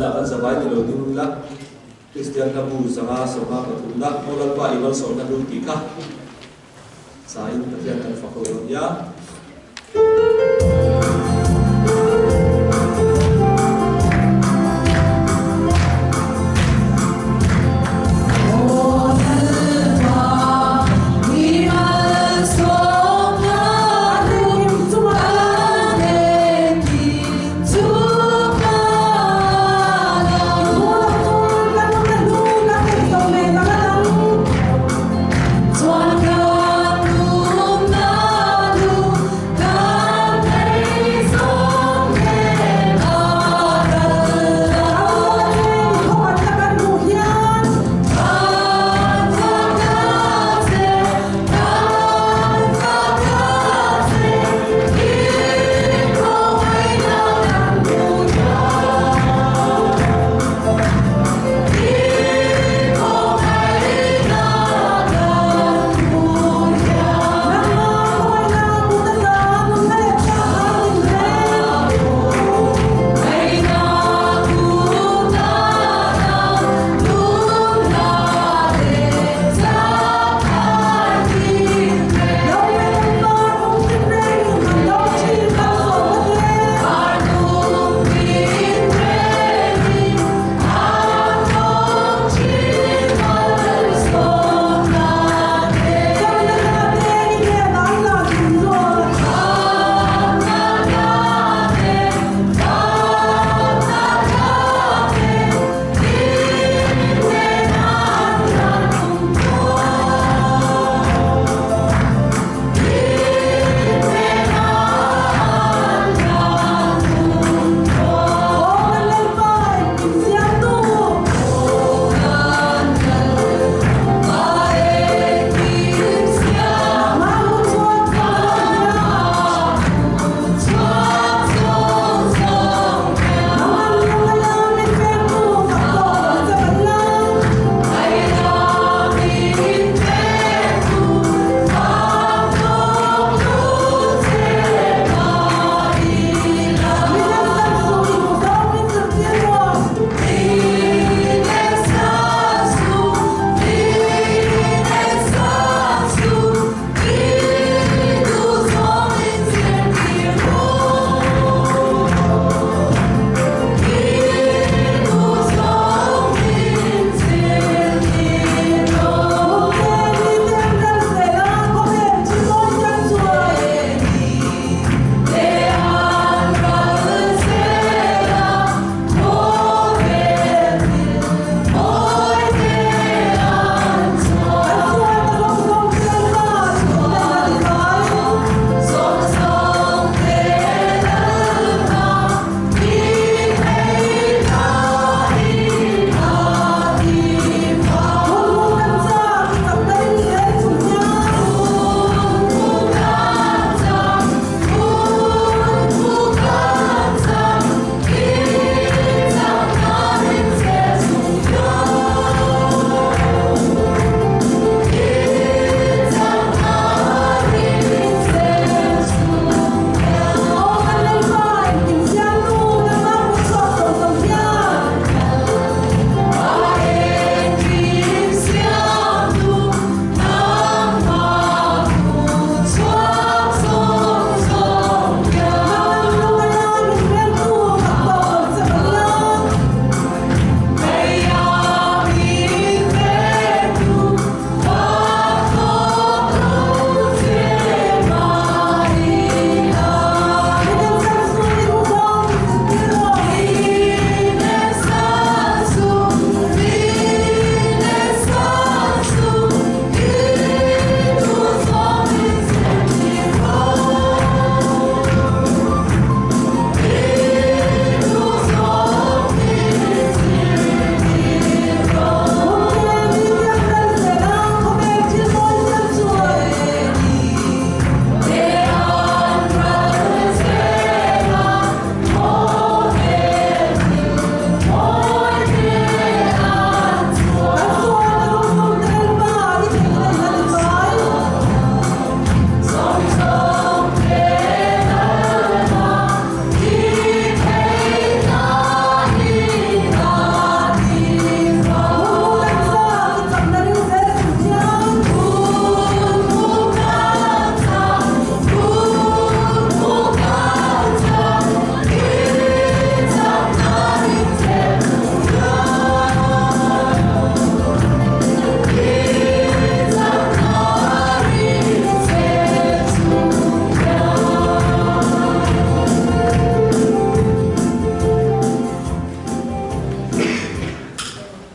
Tunah kan zavai ti lo ding ila, Kristian hla bu 500 15 na, Aw Lalpa i malsawmna hlu tih kha sain Pathian kan fak ho dawn nia.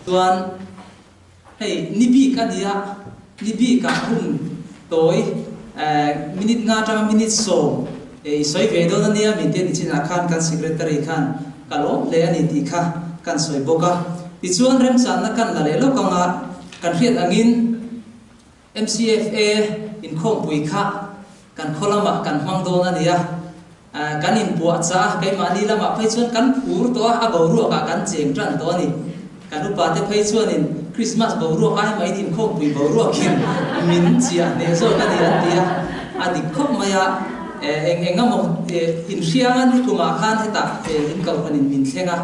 Chuan hei ni bik a nia, ni bikah hun tawi minute nga atanga minute 10 i sawi ve dawn a nia min tia nichinah khan kan secretary khan ka lawm hle a ni tih kha kan sawi bawk a. Tichuan remchanna kan la leh lawk anga kan hriat angin MCFA inkhawmpui kha kan khaw lamah kan hmang dawn a nia. Kan inpuah chah a, keimahni lamah phei chuan kan phur tawh a, a boruakah kan cheng tan tawh a ni. Kan upate phei chuanin Krismas boruak ai mahin inkhawmpui boruakin min chiah hneh zawk a ni an ti a, a dik khawp mai a. Eng eng emaw inhrianga nikumah khan hetah inkohhranin min thleng a.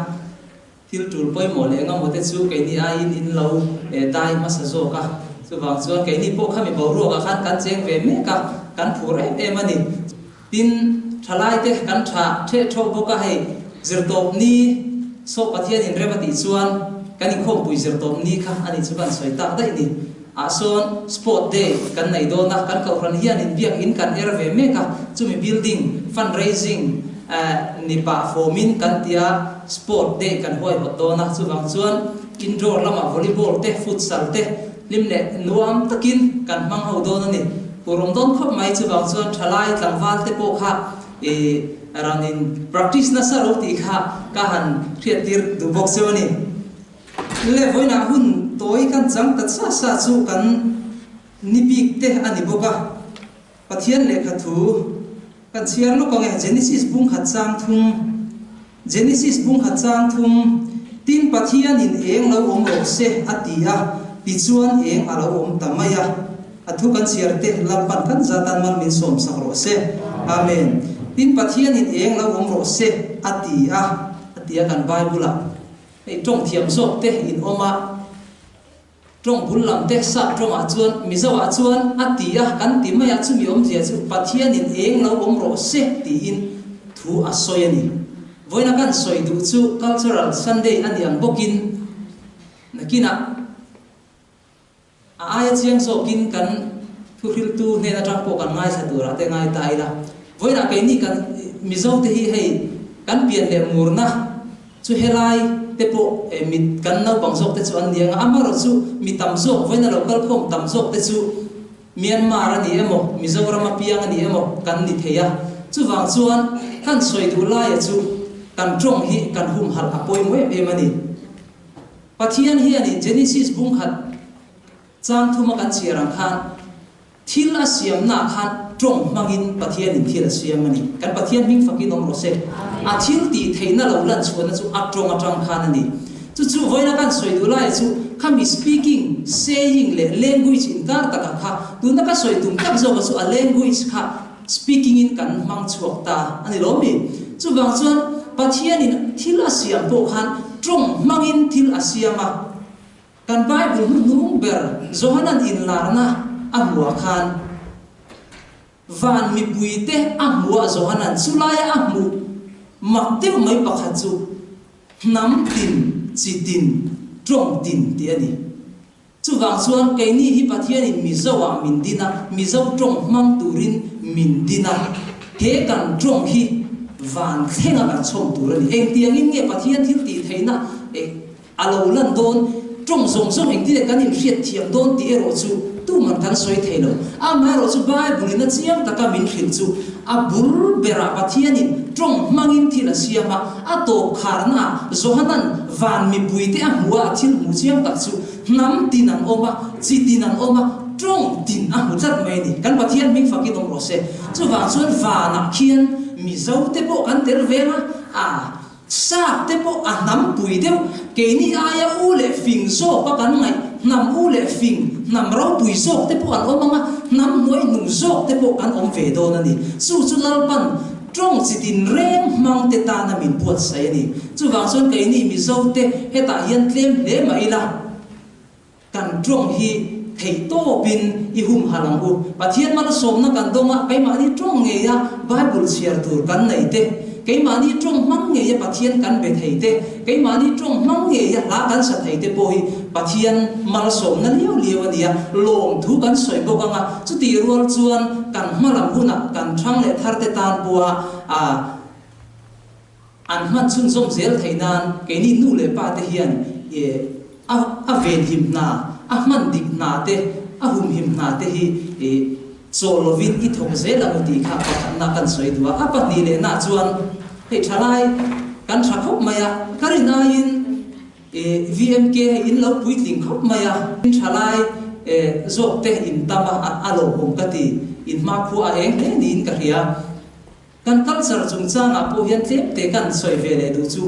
Thil tul pawimawh leh engemaw te chu keini aiin in lo dai hmasa zawk a, chuvang chuan keini pawh khami boruakah khan kan cheng ve mek a, kan phur em em a ni. Tin, thalai te kan tha theh thawh bawk a, hei zirtawp ni saw Pathian in rem a tih chuan kan inkhawmpui zirtawp ni kha a ni chu kan sawi tak daih ni. Ah sawn Sport Day kan nei dawn a, kan kohhran hian in biak in kan er ve mek a, chumi building fund raising ni pah fawmin kan tia Sport Day kan huaihawt dawn a, chuvang chuan indoor lamah volleyball te, futsal te hlim leh nuam takin kan hmang ho dawn a ni. Purawm dawn khawp mai, chuvang chuan thalai tlangval te pawh kha i rawn in practice nasa lo tih kha ka han hriattir duh bawk cheu a ni. Le vawiinah hun tawi kan chang ta sa sa chu kan ni bik te a ni bawk a, Pathian lehkha thu kan chhiar lawk ang e, Genesis bung khat chang thum, Genesis bung khat chang thum, Tin Pathianin eng lo awm rawh se a ti a, tichuan eng a lo awm ta mai a, a thu kan chhiar te Lalpan kan zatan mal min sawm sak rawh se. Amen. Tin Pathianin eng lo awm rawh se a ti a, a ti a kan Bible-ah. Hei tawng thiam zawk te in awm a, tawng bul lam te sap tawngah chuan Mizo ah chuan a ti a kan ti mai a, chumi awmzia chu Pathianin eng lo awm rawh se tiin thu a sawi a ni. Vawiina kan sawi duh chu Cultural Sunday a ni ang bawkin nakinah A aia chiang zawkin kan thuhriltu hnen atang pawh kan ngaithla turah te ngai ta ila. Vawiinah keini kan Mizo te hi hei kan pian leh murna chu helai te pawh mit kan naupang zawk te chu an ni ang a, amaherawh chu mi tam zawk vawiina lo kal khawm tam zawk te chu Myanmar a ni emaw Mizoram a piang a ni emaw kan ni thei a. Chuvang chuan kan sawi duh laia chu kan tawng hi kan humhalh a pawimawh em em a ni. Pathian hianin Genesis bung khat chang thuma kan chhiar ang khan thil a siamnaah khan tawng hmangin Pathianin thil a siam a ni. Kan Pathian hming fakin awm rawh se. A thil tih theihna lo lan chhuahna chu a tawng atang khan a ni. Chu chu vawiina kan sawi duh laia chu khami speaking, saying leh language inkar takah kha tuna ka sawi tum tak zawka chu a language kha speaking in kan hmang chhuak ta a ni lo mi? Chuvang chuan Pathianin thil a siam pawh khan tawng hmangin thil a siam a. Kan Bible hnuhnung ber Johanan inlarna a hmuh ah khan van mipuite a hmuh a Johanan chulaia a hmuh mak deuh mai pakhat chu hnam tin, chi tin, tawng tin tih a ni. Chuvang chuan keini hi Pathianin Mizo ah min din a, Mizo tawng hmang turin min din a, he kan tawng hi van thlenga kan chhawm tur a ni. Engtiangin nge Pathian thil tih theihna a lo lan dawn, tawng zawng zawng engtin kan inhriat thiam dawn tih erawh chu tuman kan sawi thei lo. Amaherawh chu Bible in a chiang taka min hrilh chu a bul berah Pathianin tawng hmangin thil a siam a, A tawp kharnaah Johanan van mipuite a hmu a, a thil hmu chiang tak chu hnam tin an awm a, chi tin an awm a, tawng tin a hmu tlat mai a ni. Kan Pathian hming fakin awm rawh se. Chuvang chuan vanah khian Mizote pawh kan tel veng a, a Sap te pawh a hnam pui deuh, keini aia u leh fing zawk a kan ngaih, hnam u leh fing, hnam ropui zawk te pawh an awm ang a, hnam hnuai hnung zawk te pawh kan awm ve dawn a ni. Chu chu Lalpan Tawng chi tinreng hmang te tana min buatsaih a ni. Chuvang chuan keini Mizo te hetah hian tlem hle mah ila, kan tawng hi theih tawpin i humhalh ang u. Pathian malsawmna kan dawng a, keimahni tawng ngeia Bible chhiar tur kan nei te, keimahni tawng hmang ngeia Pathian kan be thei te, Keimahni tawng hmang ngei a hla kan sa thei te pawh hi Pathian malsawmna liau liau a ni a, lawmthu kan sawi bawk ang a, chutih rual chuan kan hma lam hunah kan thang leh thar te tan pawha an hman chhunzawm zel theih nan keini nu leh pa te hian. A a venhim hna, a hman dik hna te, a humhim hna te hi i chawl lovin i thawk zel ang u tih kha pakhatna kan sawi duh a. A pahnih lehna chuan hei thalai kan tha khawp mai a, ka rin aiin i VMK hei in lo puitling khawp mai a, in thalai zawk te in tam a, a lawmawm ka ti, in hmakhua a eng hle niin ka hria. Kan culture chungchangah pawh hian tlem te kan sawi ve leh duh chu.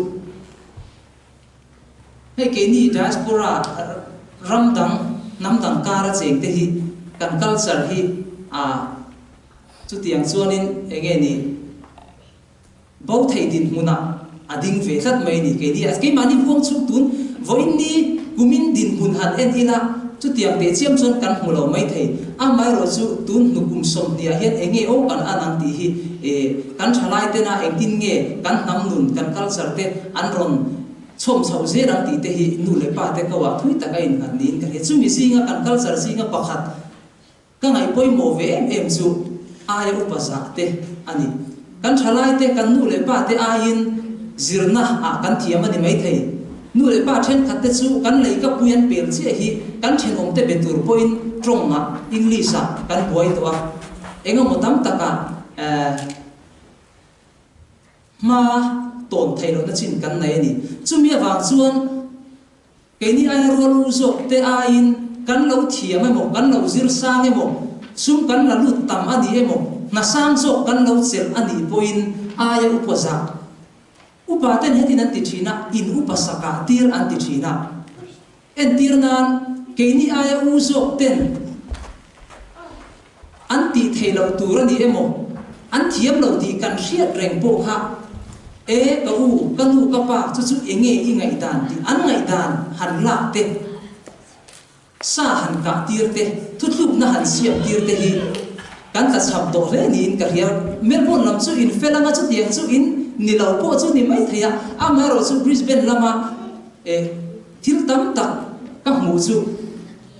Hei keini diaspora ram dang, hnam dang kara cheng te hi kan culture hi a chutiang chuanin eng nge ni bo thei dinhmunah a ding ve tlat mai a ni. Keini a keimahni huang chhung tun vawiin ni kumin dinhmun han en ila chutiang teh chiam chuan kan hmu lo mai thei. Amaherawh chu tun hnuk kum sawmhniah hian eng nge aw kan an ang tih hi kan thalai tena engtin nge kan hnam nun, kan culture te an rawn chhawm chhoh zel ang tih te hi nu leh pa te ko ah thui tak a innghat niin ka hria. Chumi zinga kan culture zinga pakhat ka ngaih pawimawh ve em em chu aia upa zah te a ni. Kan thalai te, kan nu leh pa te aiin zirna ah kan thiam a ni maithei. Nu leh pa thenkhat te chu kan lei ka pui an pel chiah hi kan thenawm te be tur pawhin tawng ah English ah kan buai tawh a. Engemaw tam takah eh. Hma tawn theih lohna chin kan nei a ni. Chumi avang chuan keini aia rual u zawk te aiin kan lo thiam emaw, kan lo zir sang emaw, sum kan la lut tam a ni emaw, hna sang zawk kan lo chelh a nih pawhin aia upa zah. Upa ten hetin an ti thin a, in upa sakah tir an ti thin a. Entir nan keini aia u zawk ten an tih theih loh tur a ni emaw, an thiam lo tih kan hriat reng pawh kha e ka u, ka nu, ka pa chu chu enge i ngaihdan tih an ngaihdan han lak te, sa han kah tir te, thuthlukna han siam tir te hi kan tlachham tawh hle niin ka hria. Melbourne lam chu in fel anga chutiang chu in ni lo pawh chu ni mai thei a, amaherawhchu Brisbane lama e. Thil tam tak ka hmuh chu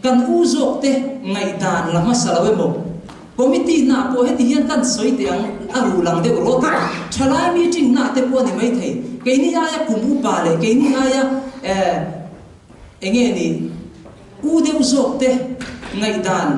kan u zawk te ngaihdan la hmasa lo emaw, committee hna pawh heti hian kan sawi teh ang a ruh lang deuh rawt a, thalai meeting hna te pawh a ni maithei. Keini aia kum upa leh keini aia eh enge ni u deuh zawk te ngaihdan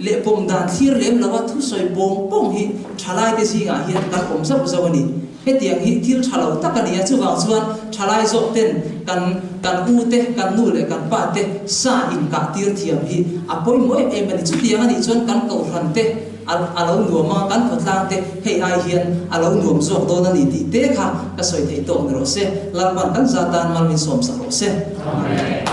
leh pawm dan thlir lem lova thusawi pawng pawng hi thalaite zingah hian kan awm zauh zauh a ni. Hetiang hi thil tha lo tak a ni a, chuvang chuan thalai zawk ten kan kan u te, kan nu leh kan pa te sa inkah tir thiam hi a pawimawh em em a ni. Chutiang a nih chuan kan kohhran te a a lo nuam a, kan khawtlang te hei ai hian a lo nuam zawk dawn a ni tih te kha ka sawi theih tawk ni rawh se. Lalpan kan za tan mal min sawmsak rawh se. Amen.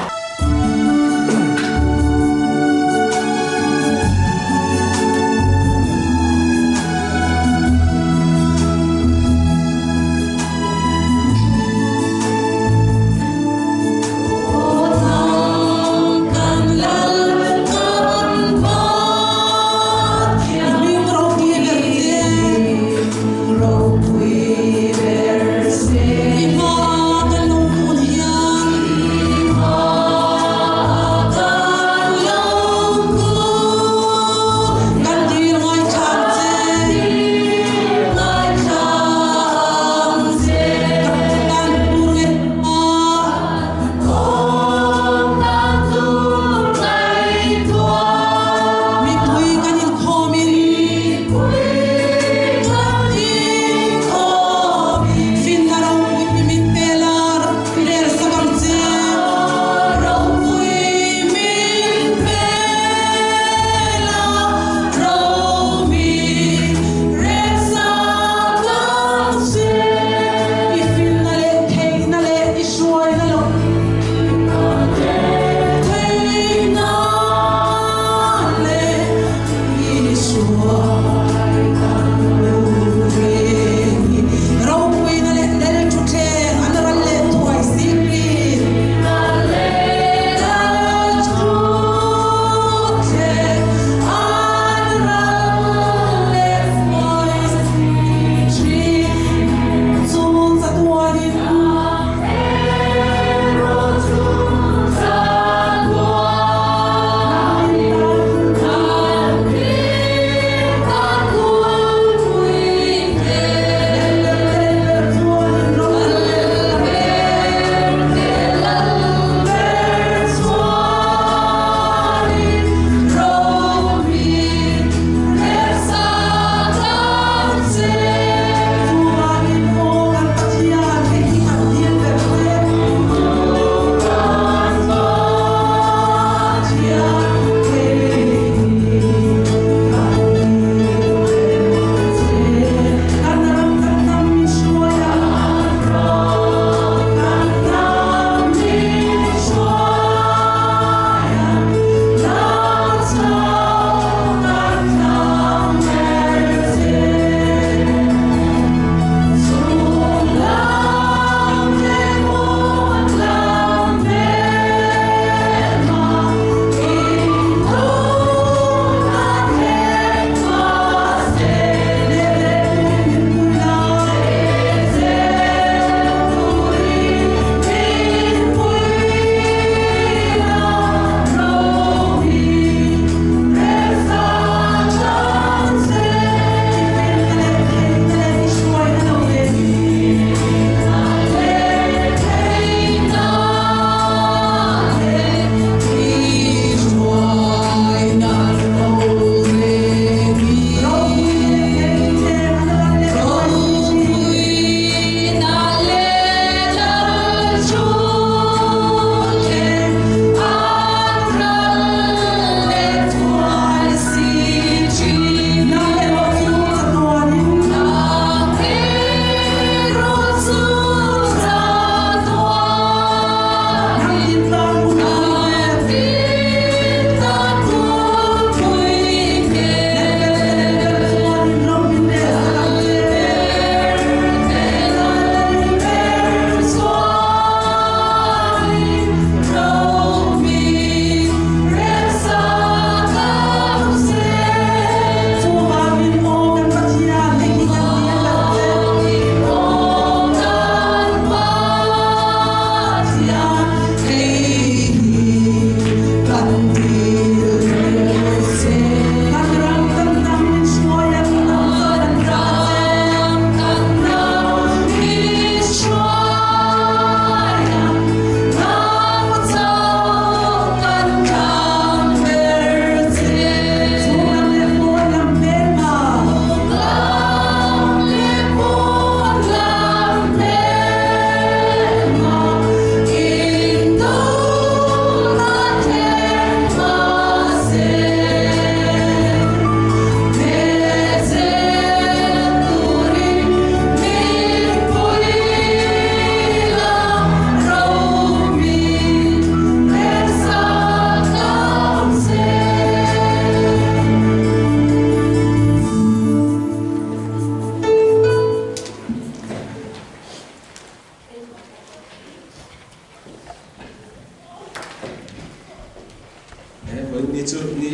Vawiin ni chu ni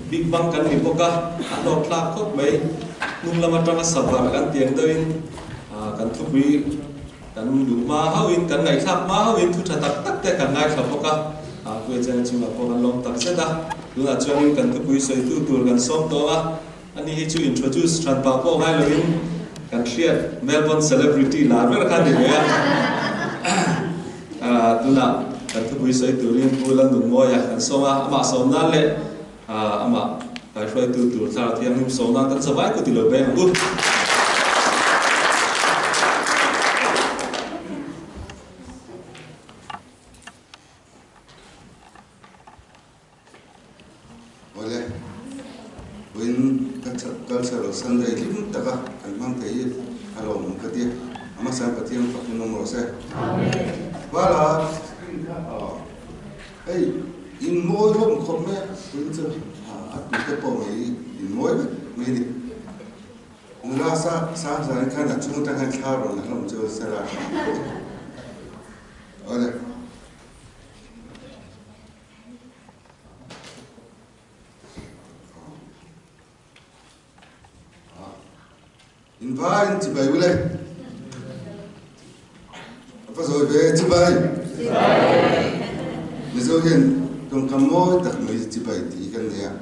big bang kan ni bawk a, a hlawk thlak khawp mai. Hnung lam atanga savar kan tiang deuhin kan thupui kan luh hma hauhin kan ngaihthlak hma hauhin thu tha tak tak te kan ngaithla bawk a, Puia Channel chungah pawh kan lawm tak zet a. Tunah chuanin kan thupui sawitu tur kan sawm tawng a. Ani hi chu introduce hran pah pawh ngai loin kan hriat Melbourne celebrity lar ber kha a ni ve a. Tunah kan thupui sawi turin Pu Lalnunmawia kan sawm a, amah sawm nan leh amah kaihruaitu tur thlarau thianghlim sawm nan kan zavai kut i lo beng ang u. Awle, vawiin Cultural Sunday hlim taka kan hmang thei hi a lawmawm ka ti a, a hmasa Pathian fakin awm rawh se. Vala, hei in mawi hlawm khawp mai a, vawiin chu a tute pawh mai in mawi vek mai a ni. Nula sa sang zan khan a chung atang hian thla rawn la hlawm chu sela. Awle. In vai in chibai ule. Va zawi ve chibai. Mizo hian tawngkam mawi tak mai chibai tih hi kan nei a.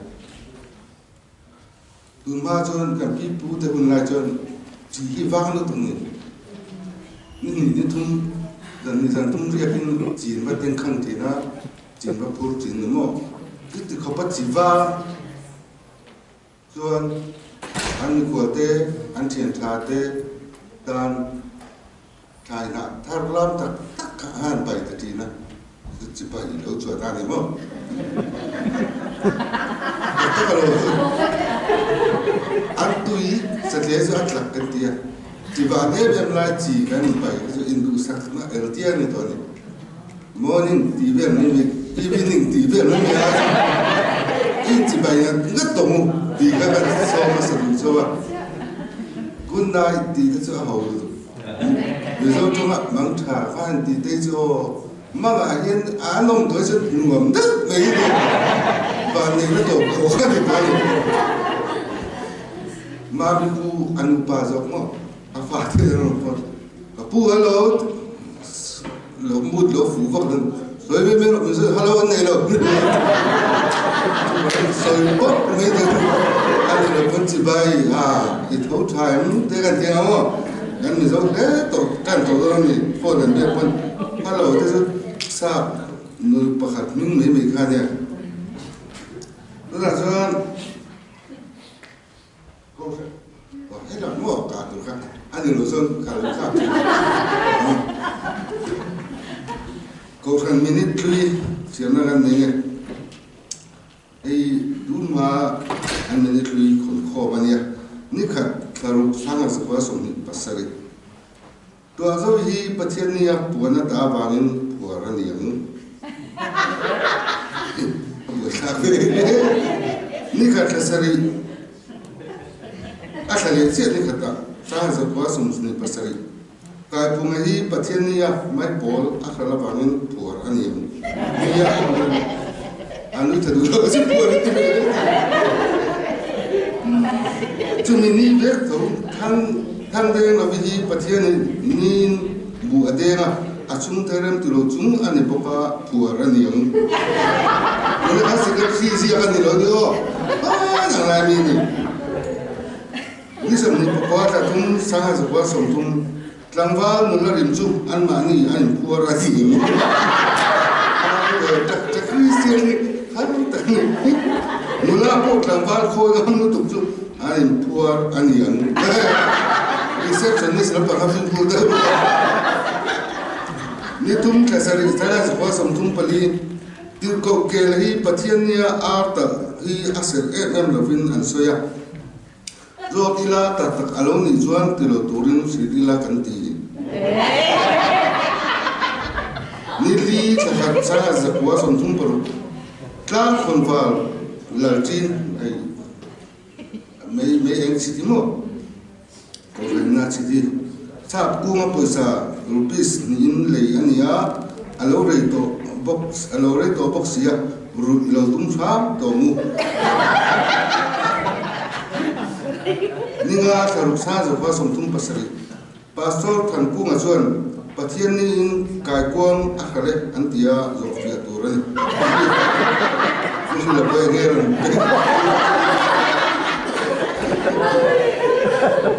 Tun hma chuan kan pi pu te hun lai chuan chi hi vang lutuk ni. Ni hnih ni thum zan hnih zan thum riakin chin va teng khang thin a, chin va phur thin ni maw. Chuti khawpa chi vang chuan an mikhual te, an thian tha te tan Thlai hnah thar lam tak tak kha a han pai ta ṭin a, chu chipai i lo chhuah ta a ni maw? Tak tak a lo chu. An tui satle chu a tlak kan ti a, chivan em em lai chi kan inpai kha chu induhsak na eltia a ni tawh a ni. Morning tih vel mai mai, evening tih vel mai mai a i chipai ngat ngat tawh mu tih kha kan sawm hmasa duh chauh a, good night tih te chu a ho lutuk. Mizo tawngah mang tha kha han tih te chu aw mangah hian a nawm tawh hi chuan nuam deuh mai hi ni vanneihna tawp khawh kha ni ta ni. Mami pu a nupa zawk maw a fate an rawn phawt ka pu hello lo mut lo fuh vak dan sawi mai mai rawh min sawi hello an nei lo sawi pawp mai te a ni lo pawn chibai a i tho tha em te kan ti ang maw kan mizo hle tawh tan tawh dawn a ni phone an biak pawn hello te chu sap nu pakhat hming mai mai kha nia tunah chuan Helam maw kah tur kha a ni lo chuan ka lo kap thin a. Kohhran minute hlui siamna kan nei nge. Hei tun hma an minute hlui khawn khawm a nia. Nikhat thlaruk sanga zakua 27. Tuah zo hi Pathian nia puan a ta avangin phuar a ni ang. A buaithlak ve. Ni khat thla sarih a thla leh chiah ni khatah Hrang Zakua 27 Kaiphunga hi Pathian nia maipawl a hral avangin phuar a ni ang. Nia a nui tha duh lo chu phuar a ti ve reng tih. Chumi ni vek tho thang Thangdeng lovi hi Pathianin niin buh a deng a, a chhungte rem ti lo chung a ni bawk a, phuar a ni ang. Tuna kha secretary ziak a ni lo ni aw, hman ang lai mi a ni. Ni 24 thla thum sangha zakua 30 tlangval nula rim chu anmahni a inphuar a ni ang. Kristian hi har tak a ni. Nula pawh tlangval khawi ngam lutuk chu A inphuar a ni ang. Receptionist lampang kha fimkhur deuh bawk a. Ni thum thla sarih thla zakua 34 Tirhkoh kel hi Pathian nia ar talh hi a serh em em lovin an sawi a. Zawk ila tak tak a lo nih chuan ti lo turin hrilh ila kan ti. Ni li thla khat thla zakua 36 tlang khawnval lalṭin hei. Mei mei eng chiti maw? Kohhranna chiti. Chhap kunga pawisa rupees hnihin lei a ni a, a lo rei tawh bawk a lo rei tawh bawk si a, ruih lo tum hram tawh mu. Ninga thlaruk sang zawka 37 Pastor Thankunga chuan Pathian niin kaikuang a hral e an ti a, zawhfiah tur a ni. Chu hrilh a pawi nge rawn pek.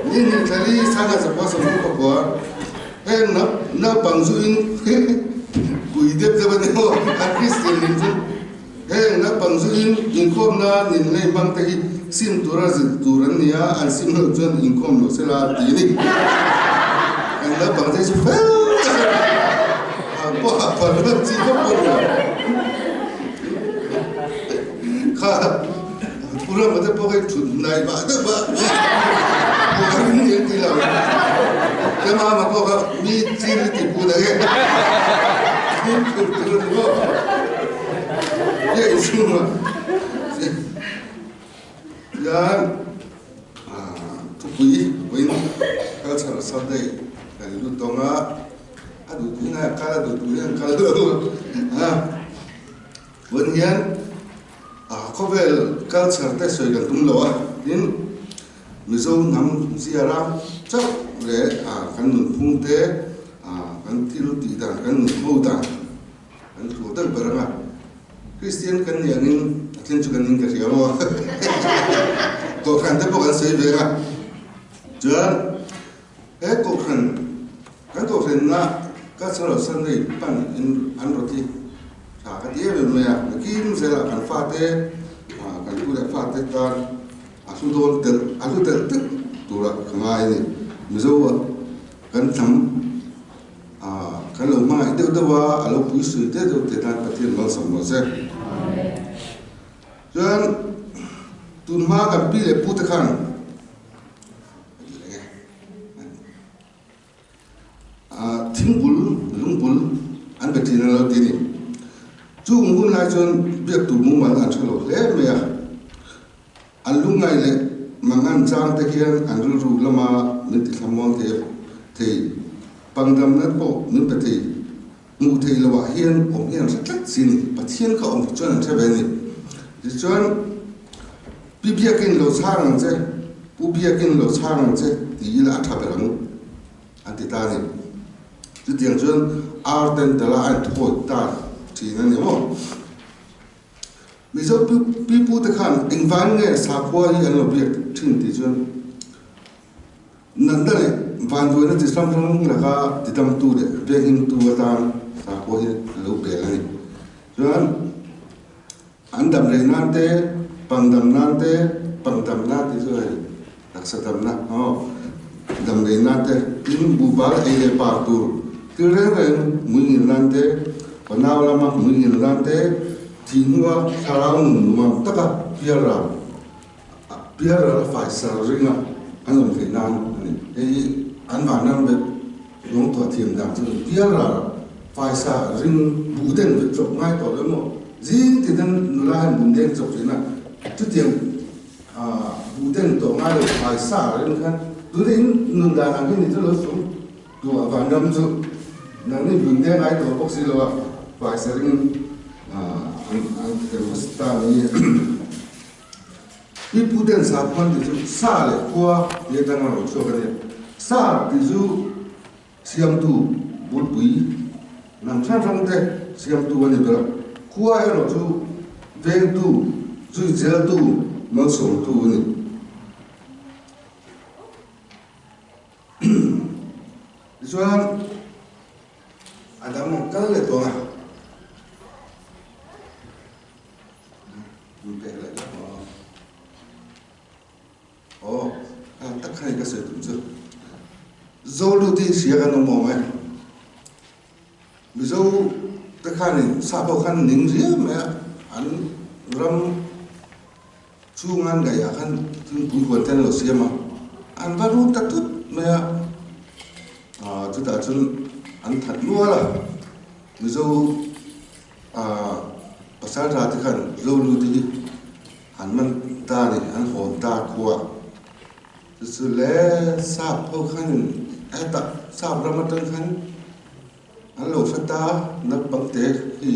Ni hnih thlali sangha zakua 34 heng naupang zuin pui deuh deuh a ni maw an Kristian lim chu. Heng naupang zuin inkhawmna nin lei hmang te hi sim tura zilh tur an ni a, an sim loh chuan inkhawm loh se la ti a ni. Kan naupang te hi chu fel tak a ni. Hah pawh hah phan ran chi vak pawh ni lo. Kha thu rama te pawh kha in thut hnai vah deuh vah pawh a ring ni an ti lo. Tlema pawh kha mi chil i ti pu dah e. Fimkhur tur a ni maw? Nge inchhunga hian thupui vawiin cultural Sunday kan lut dawng a, a duh duh in a kal a duh duh in an kal lo a, vawiin hian khawvel culture te sawi kan tum lo a, tin Mizo hnam ziara chauh leh kan nunphung te kan thil tih dan kan nunho dan Kan thu deuh ber ang a, Kristian kan nih angin a then chu kan ning ka hria maw? Kohhran te pawh kan sawi ve ang a, chuan he kohhran kan kohhranna Cultural Sunday pan in an rawt hi tha ka ti em em mai a, nakin zelah kan fate kan tu leh fate tan a hlu dawn telh a hlu telh telh turah ka ngai a ni. Mizo kan hnam Kan lo hmangaih deuh deuh a, a lo pui sui deuh deuh te tan Pathian malsawm rawh se. Chuan tun hma kan pi leh pu te khan thingbul lungbul an be thin a lo ti a ni. Chung hun lai chuan biak tur mumal an hre lo hle mai a. An lungngai leh mangan chang te hian an rilru lama min ti thlamuang thei a, thei pangdamna pawh min pe thei. Hmuh theih loh ah hian awm hi an hre tlat si a ni. Pathian kha awm hi chuan an hre ve a ni. Tichuan, Pi Biakin lo chhang ang che, Pu Biakin lo chhang ang che ti ila a tha ber ang an ti ta a ni. Chutiang chuan ar ten tala a inthawi ta thin a ni maw? Mizo pipute khan engvang nge sakhua hi an lo biak thin tih chuan natna leh vanduaina chi hrang hrang laka tidamtu leh venghimtu atan sakhua hi a lo bel a ni. Chuan an dam rei nan te, pang dam nan te, pang damna tih chu hei taksa damna aw, dam rei nan te, tin buhbal ei leh par tur thil reng reng hmuingil nan te, panau lama hmuingil nan te, thih hnua thlarau nun nuam taka pialral pialral a faisal ringa an awm theih nan a ni. Hei hi an vanram vek lawng tuah thiam dan chu pialral faisa ring buh den vek chawp ngai tawh lo emaw zing tin an nula hian bun deng chawp thin a, chutiang buh den tawh ngai lo faisa ring khan tuna in nun dan ang hi ni chu lo sum tuah vanram chu nangni bun deng ngai tawh bawk si lo a faisa ring an ta ni. Pi Pu ten Saphuan tih chu sa leh khua tih atang a rawn chhuak a nia. Sa tih chu siamtu bulpui lam hrang hrang te siamtu a ni ber a, khua erawh chu vengtu, zuizeltu, malsawmtu a ni. Tichuan a dang an kal leh tawh a. Aw, tak kha ka sawi tum chu. Zolu te hria kan awm awm e. Mizo te khanin sap ho khan ning riau mai a, an ram chhunga an ngaihah khan thingpui huan te an lo siam a, an va rut ta tut mai a, chutah chuan an that nual a, Mizo Pasal tha te khan Zolu te hi an man ta a ni, an hawn ta khua. Chu chu le sap ho khanin hetah sap ram atang khan an lo hre ta naupang te hi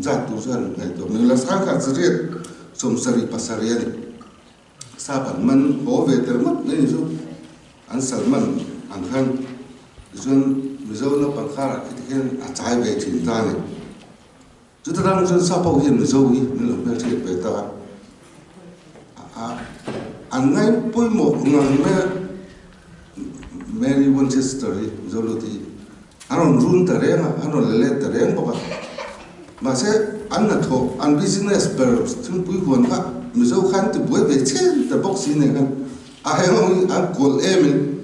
zat tur chu han ngaihtuah mai ila, 1877 a ni. Sap an man haw ve tel ngawt mai ni chu, an sal man ang khan tichuan Mizo naupang karah khi tikhian a chai ve thin ta a ni. Chuta tang chuan sap ho hian Mizo hi min lo hmelhriat ve ta a, an ngai pawimawh ngang mai a, Mary Winchester hi Mizo lut hi an rawn run ta reng a, an rawn la let ta reng bawk a. Mahse an hnathawh, an business ber thingpui huan kha Mizo khan ti buai ve chen ta bawk si nen khan a heng hi an kawlh em in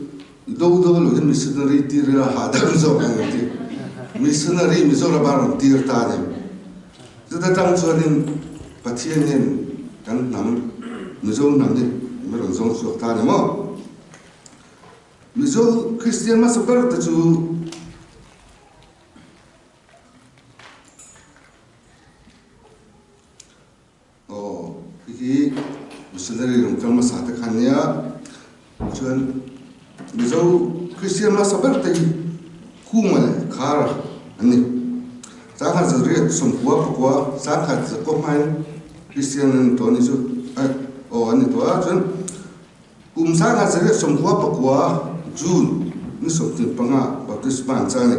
do do lo hian missionary tir ila hahdam zawk ang an ti. Missionary Mizoram a rawn tir ta a ni. Chuta tang chuanin Pathian hian kan hnam Mizo hnam hi min rawn zawng chhuak ta a ni maw? Mizo Kristian hmasa ber te chu Aw, hei hi missionary rawn kal hmasa te khan nia, chuan Mizo Kristian hmasa ber te hi Khuma leh Khara an ni. 1969, 1900 hmain Kristian an ni tawh a ni chu, aw an ni tawh a, chuan Kum 1999 June ni 25 baptisma an chang a ni.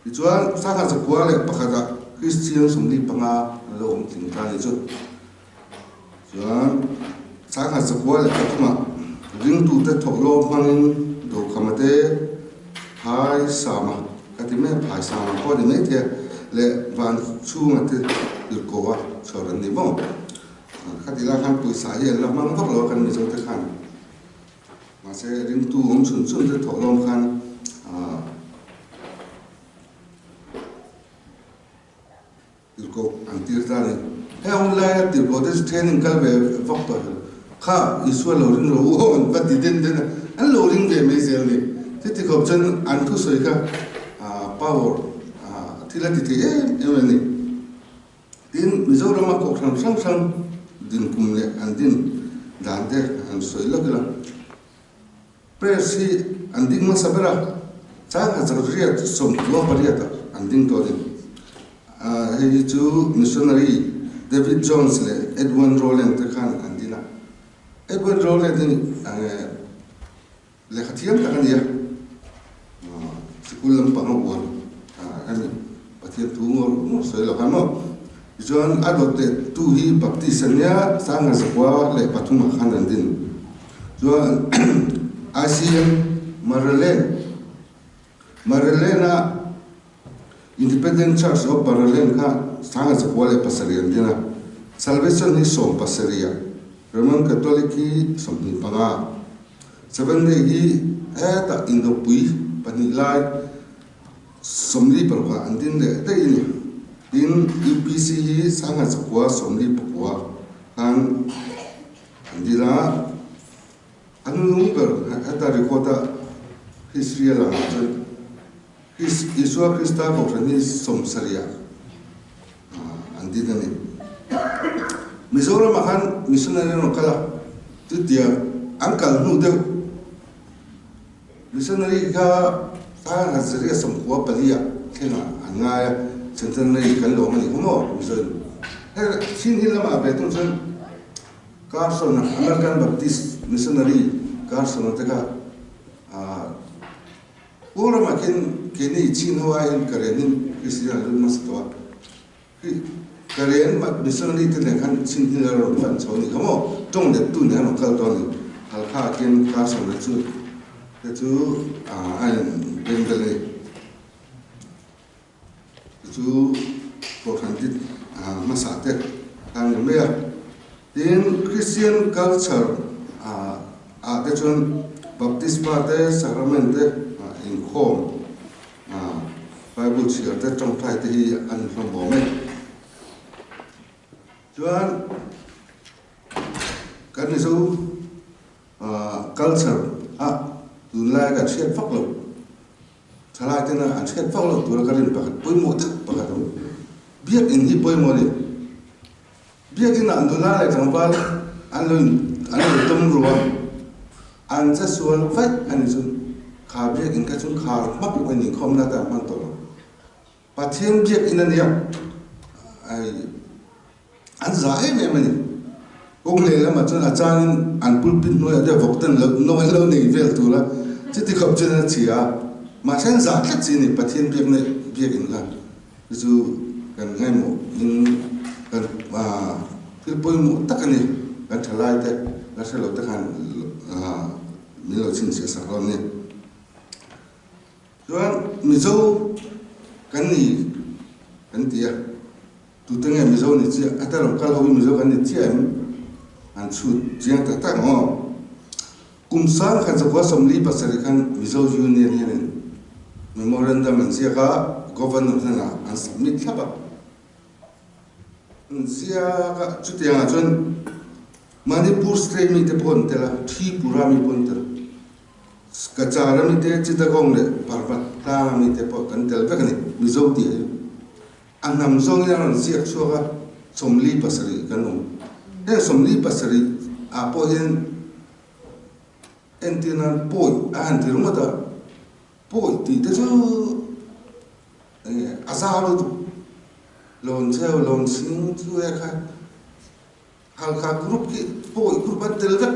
Tichuan, 1901 ah Kristian 45 an lo awm tling ta a ni chu. Chuan, 1903 ah ringtute thawhlawm hmangin Dokhama te phai sama ka ti mai a, phai sama pawh a ni maithei a, leh van chhunga te tirhkoh a chhawr an ni maw? Khati lai khan pawisa hi an la hmang vak lo a kan Mizo te khan. Mahse ringtu awm chhun chhun te thawh lawm khan tirhkoh an tir ta a ni. Heng hun laia tirhkoh te chu training kal ve vak tawh hel. Kha Isua lo ring lo u ho an va ti den den a, an lo ring ve mai zel a ni. Chuti khawp chuan an thusawi kha power thil a ti thei em em a ni. Tin, Mizorama kohhran hrang hrang din kum leh an din dan te an sawi lawk ila. Press hi an ding hmasa ber a, 1988 ah an ding tawh a ni. Hei hi chu missionary David Jones leh Edwin Rowland te khan an din a. Edwin Rowland hi Lehkha thiam tak a ni a, sikul lampang a uar a ni. Pathian thu ngawr ngawr sawi lo khan maw. Tichuan a dawt leh tu hi Baptist a nia, 1903 ah khan an din. Chuan ICM Maryland, Maryland a Independent Church of Maryland kha 1907 an din a. Salvation hi 17 ah, Roman Catholic hi 25. Seven Day hi hetah indopui pahnih lai 46 ah an din leh daih a ni. Tin, UPC hi 1949 khan an din a, an lung ber heta record a history a lang ah chuan Isua Krista Kohhran hi 70 ah an din a ni. Mizoramah khan missionary an rawn kal a, chutia an kal hnu deuh missionary kha 1994 ah thlengah an ngai a, centenary kan lawm a ni kha maw Mizoin. Hei chin hi lamah ve thung chuan Carson American Baptist missionary Carson-a te kha Pu ramah khin keini chin ho aiin ka renin Kristian an lut hmasa tawh a. Ka ren missionary te nen khan chin hi a rawn fan chho a ni kha maw? Tawng let tu nen a rawn kal tawh a ni. Halkha ah khian Carson te chu te chu a in beng vel a ni. Te chu Kohhran ti hmasa te khan ni mai a. Tin, Christian culture ah te chuan Baptisma te, Sacrament te, inkhawm Bible chhiar te tawngtai te hi an hlawm awm e. Chuan kan Mizo culture a tunlai kan hriat vak lo, thalai tena an hriat vak lo tura ka rin pakhat pawimawh tak pakhat a awm. Biakinn hi pawimawh a ni. Biakinn ah nula leh tlangval an lo in an lo tum ru a, an che sual vaih a ni chu. Kha biakinn kha chu khar hmak in inkhawmna te a hman tawh lo. Pathian biakinn a nia. Hei an za em em a ni. Kawng leh lamah chuan a changin an pulpit hnuaiah te vawk ten lo no an lo nei vel tur a, chuti khawp chuan a chhia a. Mahse an zah tlat chi a ni, Pathian biakna biakin kha chu chu kan ngaimawh in kan thil pawimawh tak a ni. Kan thalai te la hre lo te khan min lo chhinchhiah sak hlawm a ni. Chuan Mizo kan ni kan ti a, tute nge Mizo ni chiah? A tel kal ho hi Mizo kan ni chiah em? An chhut chiang tak tak ang aw. Kum sang khat zakua 47 khan Mizo Union hianin memorandum an ziak a, Governor hnenah an submit thlap a. An ziak a, chutiangah chuan Manipur state mite pawh an tel a, Tripura mi pawh an tel. Cachar ami te, Chittagong leh Parvat tlang ami te pawh kan tel vek a ni. Mizo tih hi a hnam zawngin a rawn ziak chhuak a, 47 kan awm. Heng 47 ah pawh hian entir nan pawi a han ti ringawt a, pawi tih te chu enge a zau lutuk. Lawncheu, Lawnchhing chu e kha. Halkha group khi pawi group an tel vek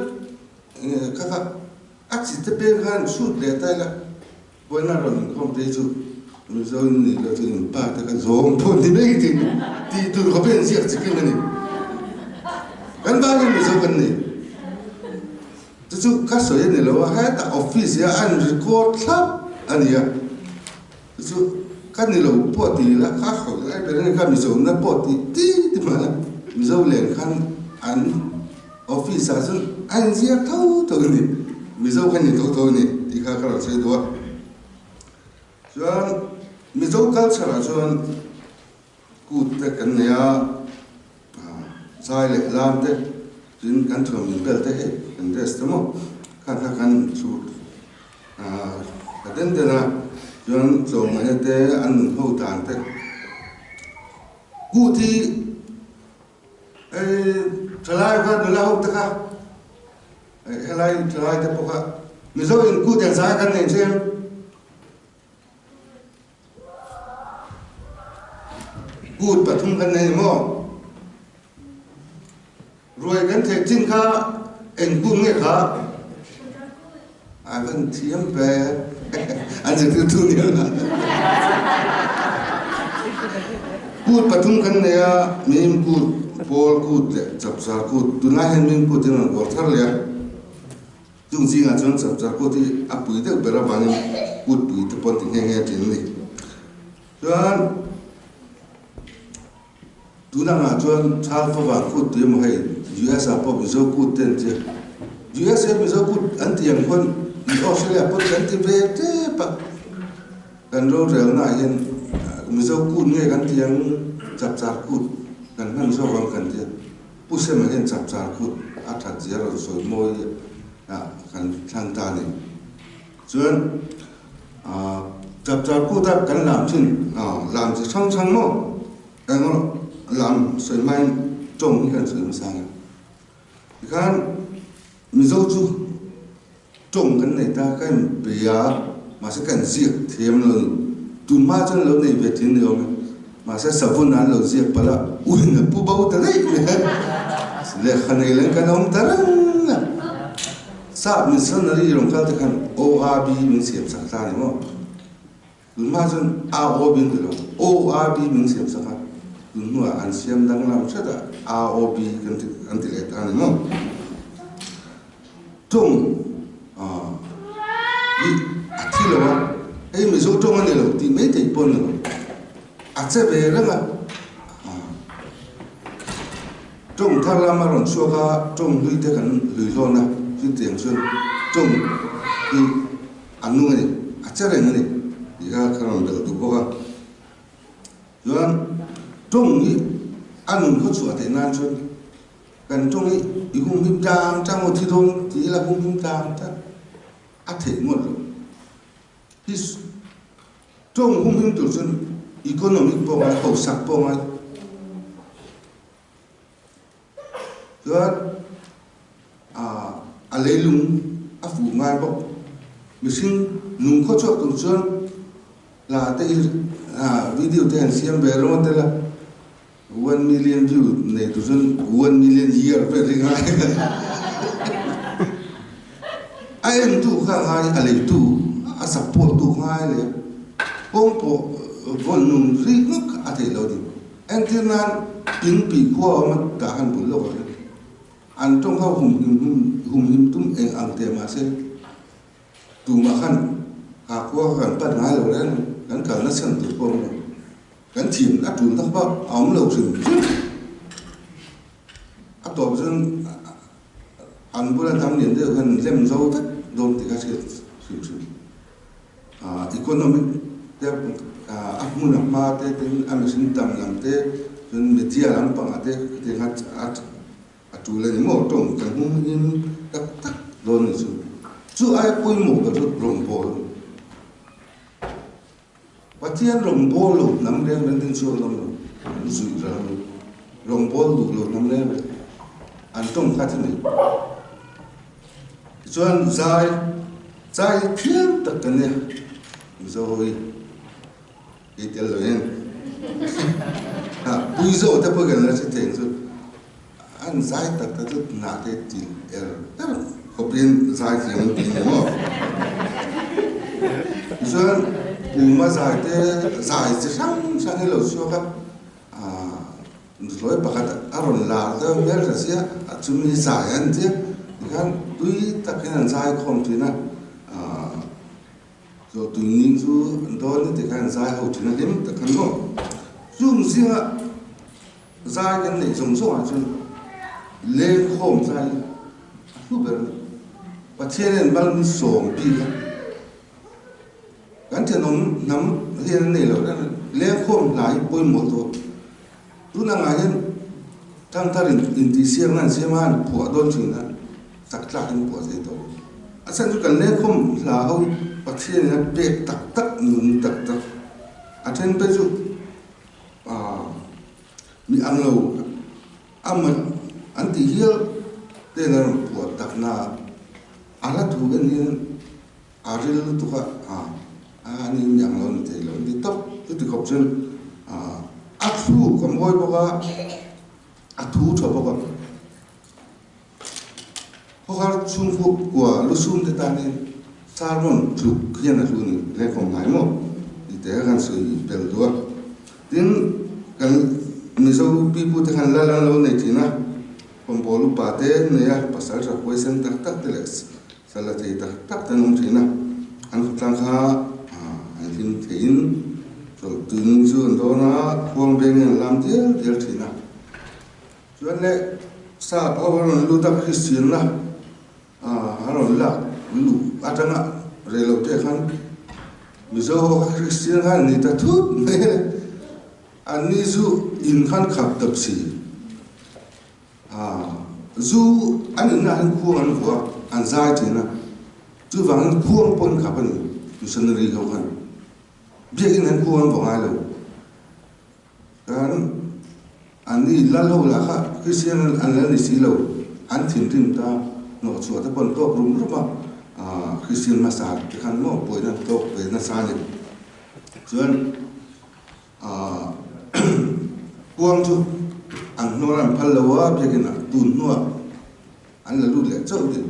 kha kha a chi te peng khan chhut leh ta ila vawiin a rawn inkhawm te hi chu Mizo in nih loh chu in pa te kha zawng pawh ni mai thei tih tur khawp hian ziak chi kim a ni. Kan ba hian Mizo kan ni. Chu chu ka sawi a ni lo a, hetah office hi an record thlap a ni a. Chu chu ka ni lo pawh ti ila kha khawih lai ber in kha Mizo na pawh ti ti ti mah la Mizo len khan an office ah chuan a inziak tho tho a ni Mizo kha ni tho tho a ni tih kha ka rawn sawi duh a. Chuan Mizo culture ah chuan kut te kan nei a, zai leh lam te tin kan thuam in bel te hei kan dress te maw kha kha kan chhut a den den a chuan tlawmngaihna te an nun ho dan te kut hi hei thalai kha nula ho te kha helai thalai te pawh kha Mizo in kut en zai kan nei che. Kut pathum kan nei maw? Ruai kan theih chin kha eng kut nge kha? A kan thiam ve. An zirtirtu ni la. Kut pathum kan nei a, mim kut, pawl kut leh chapchar kut. Tunlai hian mim kut in an uar thar leh a. Chung zingah chuan chapchar kut hi a pui deuh ber avangin kut pui te pawh an ti nghe nghe thin a ni. Chuan tun angah chuan Chhal Favang kut tih emaw hei US ah pawh Mizo kut te an ti a, US hian Mizo kut an ti ang khuan Australia pawh kan ti ve tep a, kan rorelna ah hian Mizo kut nge kan ti ang chapchar kut kan hman zawk ang kan ti a. Pu Sema hian chapchar kut a that zia rawn sawi mawi ah kan thlang ta a ni. Chuan chapchar kut a kan lam thin lam chi hrang hrang maw eng lam sawi hmain tawng hi kan sawi hmasa ang e. Tikhan Mizo chu tawng kan nei ta ka inpe a, mahse kan ziak thiam lo ni. Tunhma chuan lo nei ve thin ni awm e, mahse savun an lo ziak palh a, uin a pu bo ta daih mai a, lehkha nei leng kan awm ta reng a. Sap missionary rawn kal te khan ORB min siam sak ta a ni maw? Tunhma chuan AOB an ti lo, ORB min siam sak a, tun hnuah an siam danglam hret a, AOB kan ti an ti leh ta a ni maw? Tawng hi a thi lo a, hei Mizo tawng a ni lo tih mai thei pawh a ni lo, a che ve reng a, tawng thar lam a rawn chhuak a, tawng hlui te kan hlui hlawn a, chutiang chuan tawng hi a nung a ni, a che reng a ni tih kha ka rawn belh duh bawk a. Chuan tawng hi a nun khaw chhuah theih nan chuan Kan tawng hi i hum him tlang tlang aw thi dawn ti ila hum him tlang tlang a theih ngawt lo. Hi tawng hum him tur chuan economic pawh ngai, hausak pawh ngai. Chuan a leilung a fuh ngai bawk. Mihring nung khaw chhuak tur chuan hla te hi video te han siam ve ringawt ila. 1 million view nei tur chuan 1 million year vel hi ngai. A en tu kha ngai, a lei tu, a support tu ngai le kawng pawh vawn nung ri ngawt a theih lo ni. Entir nan ping pi khua awm a tah khan bul lawk ah hian an tawng kha hum him hum him tum eng ang teh mahse tumah khan kha khua kha kan pan ngai lo reng kan kalna chhan tur pawh a awm lo. Kan thiam a tul tak bak a awm lo hrim hrim. A tawp chuan an bula hnam lian deuh khan lem zo vek dawn tih kha hriat hrim hrim. Economic te a hmun a hma te tin a mihring tam lam te chuan media lampangah te khatiang kha a tul a ni maw tawng kan hum him tak tak dawn a ni chu. Chu aia pawimawh ber chu rawngbâwl. Pathian rawngbâwl lo hnam reng reng ding chu an awm lo, an zuih ral lo. Rawngbâwl duh lo hnam reng reng an tawng kha a ni. Tichuan zai, zai hi thiam tak kan nia, Mizo ho hi kei tel lo hian Puizo te pawh kan la hre thei ang chu. An zai tak tak chu hnah te til er er khawpin zai thiam an ti ni maw? Tichuan puma zai te zai chi hrang hrang hi lo chhuak a, aah nuthlawi pakhat a rawn lar deuh hmel ta sia a chumi zai an tia tikhan tui tak hian an zai khawm thin a, aah zawh tui ning chu an dawn ni tikhan an zai ho thin a hlim tak khan maw? Chung zinga Zai kan neih zawng zawngah chuan lengkhawm zai hi a hlu ber a ni. Pathian hian mal min sawm bik a, kan thenawm hnam hian an nei lo reng a, lengkhawm hna hi pawimawh tawh. Tun angah hian thangthar in intihsiakna an siam a, an phuah dawn thin a, chak tlak in phuah thei tawh lo. A chhan chu kan lengkhawm hla ho hi Pathian in a pek tak tak, nung tak tak a then phei chu. Mi ang lo a mawlh an tih hial ten a rawn puah tak na a hla thu en hian a ril lutuk a, a ni mi ang lo ni thei lo an ti tawp. Chuti khawp chuan a thluk a mawi bawk a, a thu tha bawk a. Khawhar chhungkua kua lusum te tan hian sermon tluk hian a hlu ni hle khawm ngai maw tih te kha kan sawi bel duh a. Tin, kan Mizo pipu te khan lal an lo nei thin a, kawmbawl upa te an nei a, pasal tha huaisen tak tak te leh sala thei tak tak te an awm thin a, an khawtlang kha an hlim theiin chawlh tun chu an dawn a, khuang bengin an lam dial dial thin a. Chuan le sap ho a rawn lut a Kristianna a rawn lak luh atanga rei lo te khan Mizo ho kha Kristian khan an ni ta thut mai a, an ni zu in khan khap dap si. Zu an inna hian khuang an vuah a, an zai thin a, chuvangin khuang pawh an khap a ni missionary ho khan. Biakinn an khuang an vuah ngai lo. Kan an ni lal ho lah kha Kristian an la ni si lo, an thinrim ta hnawh chhuah te pawh an tawk rum rum a, Kristian hmasa te khan maw pawina an tawk ve nasa a ni. Chuan kuang chu an hnuar an phal lo a, biakin ah tun hnuah an la lut leh chauh din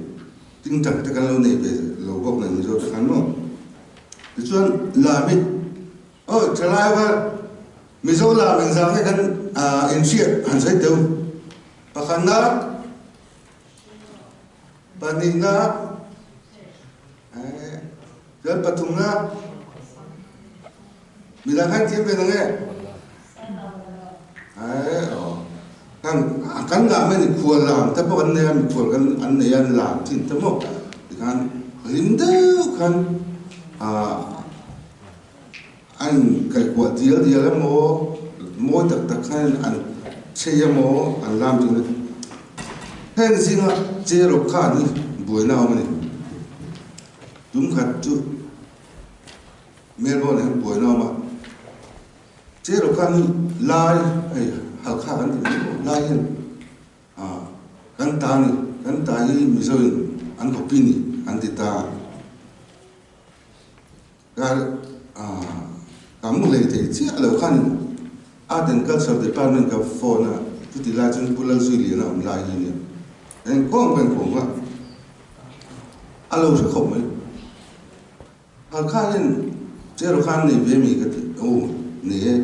tingtang te kan lo nei ve lo bawk nen Mizo te khan maw. Tichuan Lamit Aw thalai va Mizo lam engzah nge kan inhriat han sawi teu. Pakhatna, pahnihna, chuan pathumna midang khan thiam ve nang e. Kan kan ngah mai ni khual lam te pawh an nei a, mikhual kan an nei a an lam thin te maw tikhan hlim deuh khan A inkaihkuah dial dial emaw, mawi tak tak khan an chei emaw an lam thin a. Heng zinga che rawk kha an hi buaina a awm a ni. Tum khat chu Melbourne ah hian buaina a awm a. Che rawk kha an hi lai hei Halkha kan ti mai maw lai hian kan ta a ni, kan ta hi Mizo in an copy ni an ti ta. Ka ka mu hlei thei chiah lo khan Art and Culture Department ka phone a, chuti lai chuan Pu Lalzuiliana awm lai hi a nia. Engkawng ka inkawm a, a lo hre khawp mai. Halkha hian Cheraw khan nei ve mi ka ti, aw nei e.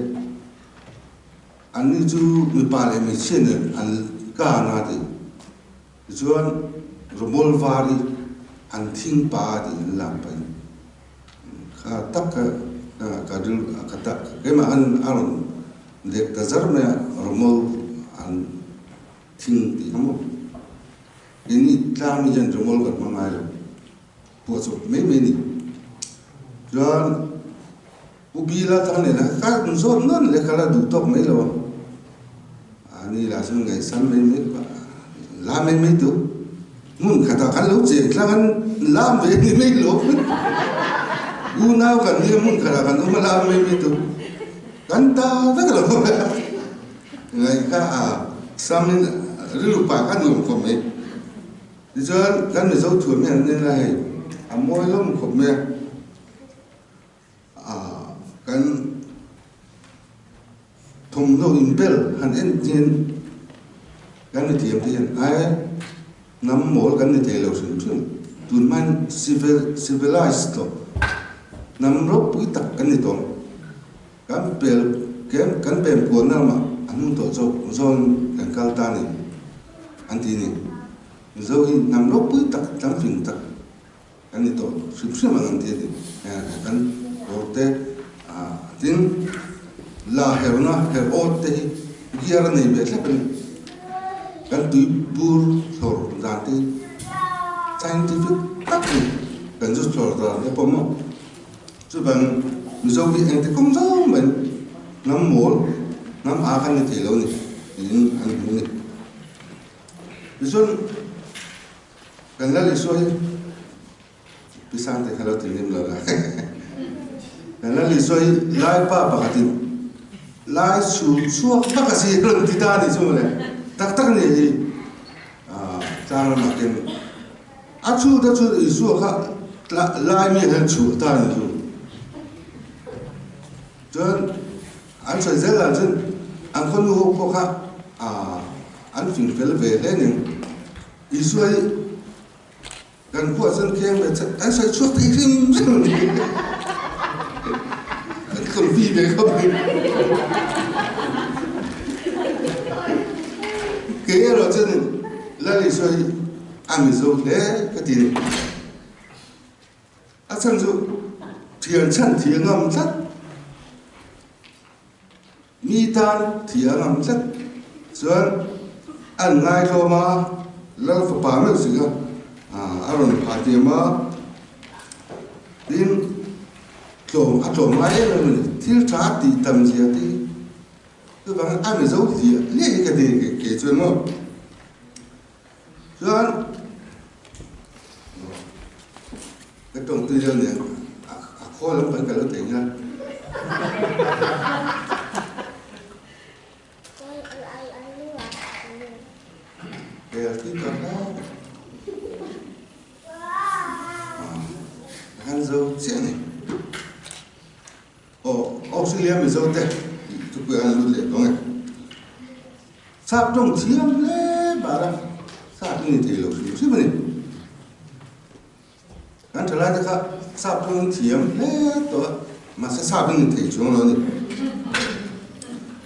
Anni chu mipa leh hmeichhia nen an kan a ti. Tichuan Romol var hi an thing pa a ti an lam pahin kha tak kha ka ril ka ta keimah khan a rawn dek ta zar mai a Romol an thing tih kha maw keini tlang mi hian Romol kan hmang ngai lo phuahchawp mai mai a ni. Chuan Pu Bila thang nen a ka zawt nawn leh ka la duh tawk mai lo a, a ni lah chuan ngaihsam mai mai pah la mai mai tu hmun khatah kan lo cheng tlang an lam ve ni mai lo unau kan nia hmun khatah kan awm a lam mai mai tu kan ta vek lo ngaih kha a samin rilru pah kha nuam khawp mai tichuan kan Mizo thuam hian an en la hei a mawi hlawm khawp mai a. Kan thawmhnaw inbel han en hian kan ni thiam te hian ai hnam mawl kan ni thei lo hrim hrim. Tun hmain civil civilized tawh hnam ropui tak kan ni tawh. Kan pel kan pen puanna lamah a hnung tawh zawk zawn kan kal ta a ni an ti a ni. Mizo hi hnam ropui tak tlangfing tak. Kan ni tawh hrim hrim ang an ti a ni. Kan kawr te tin la herna her awt te hi gear a nei ve thlap a ni. Kan tui bur thlawr dan te hi scientific tak a ni. Kan zu thlawr dan te pawh maw chuvang Mizo hi engti kawng zawng mai hnam mawl hnam a kan ni thei lo a ni tiin an hmu a ni. Tichuan. Kan Lal Isua hi Pi Sangte kha lo ti nim lo la. Kan Lal Isua hi Lai pa pakhatin Lai chhul chhuak tak a si rawn ti ta a nih chu mawle. Tak tak a ni hi tlang lamah ten a chhut a chhut Isua kha Lai mi hian chhul ta a nih chu. Chuan an sawi zel dan chuan an khawnu ho pawh kha an fing fel ve hle ning. Isua hi kan khuah chuan kheng ve chat an sawi chhuak thei hrim hrim a ni. An confi ve khawp mai. Kei erawh chuanin Lal Isua hi a Mizo hle ka ti a ni. A chhan chu thian chhan thi a ngam tlat. Mi tan thi a ngam tlat chuan an ngaitlawm a, Lal fapa meuh si kha a rawn phah tiam a, tin tlawm a tlawm ngai em em a ni, thil tha tih tam zia te hi chuvangin a Mizo hliah hliah hi ka ti kei chuan maw. Chuan ka tawngtui deuh nen a khawl lam pawhin ka lo thei nghal. Hei a tui tawh hle. A han zo chiah a ni. Aw Australia Mizo te tih thupui an lut leh tawng e. Sap tawng thiam hle bar a, sap i ni thei lo hrim hrim a ni. Kan thalai te kha sap tawng thiam hle tawh a, mahse sap i ni thei chuang lo a ni.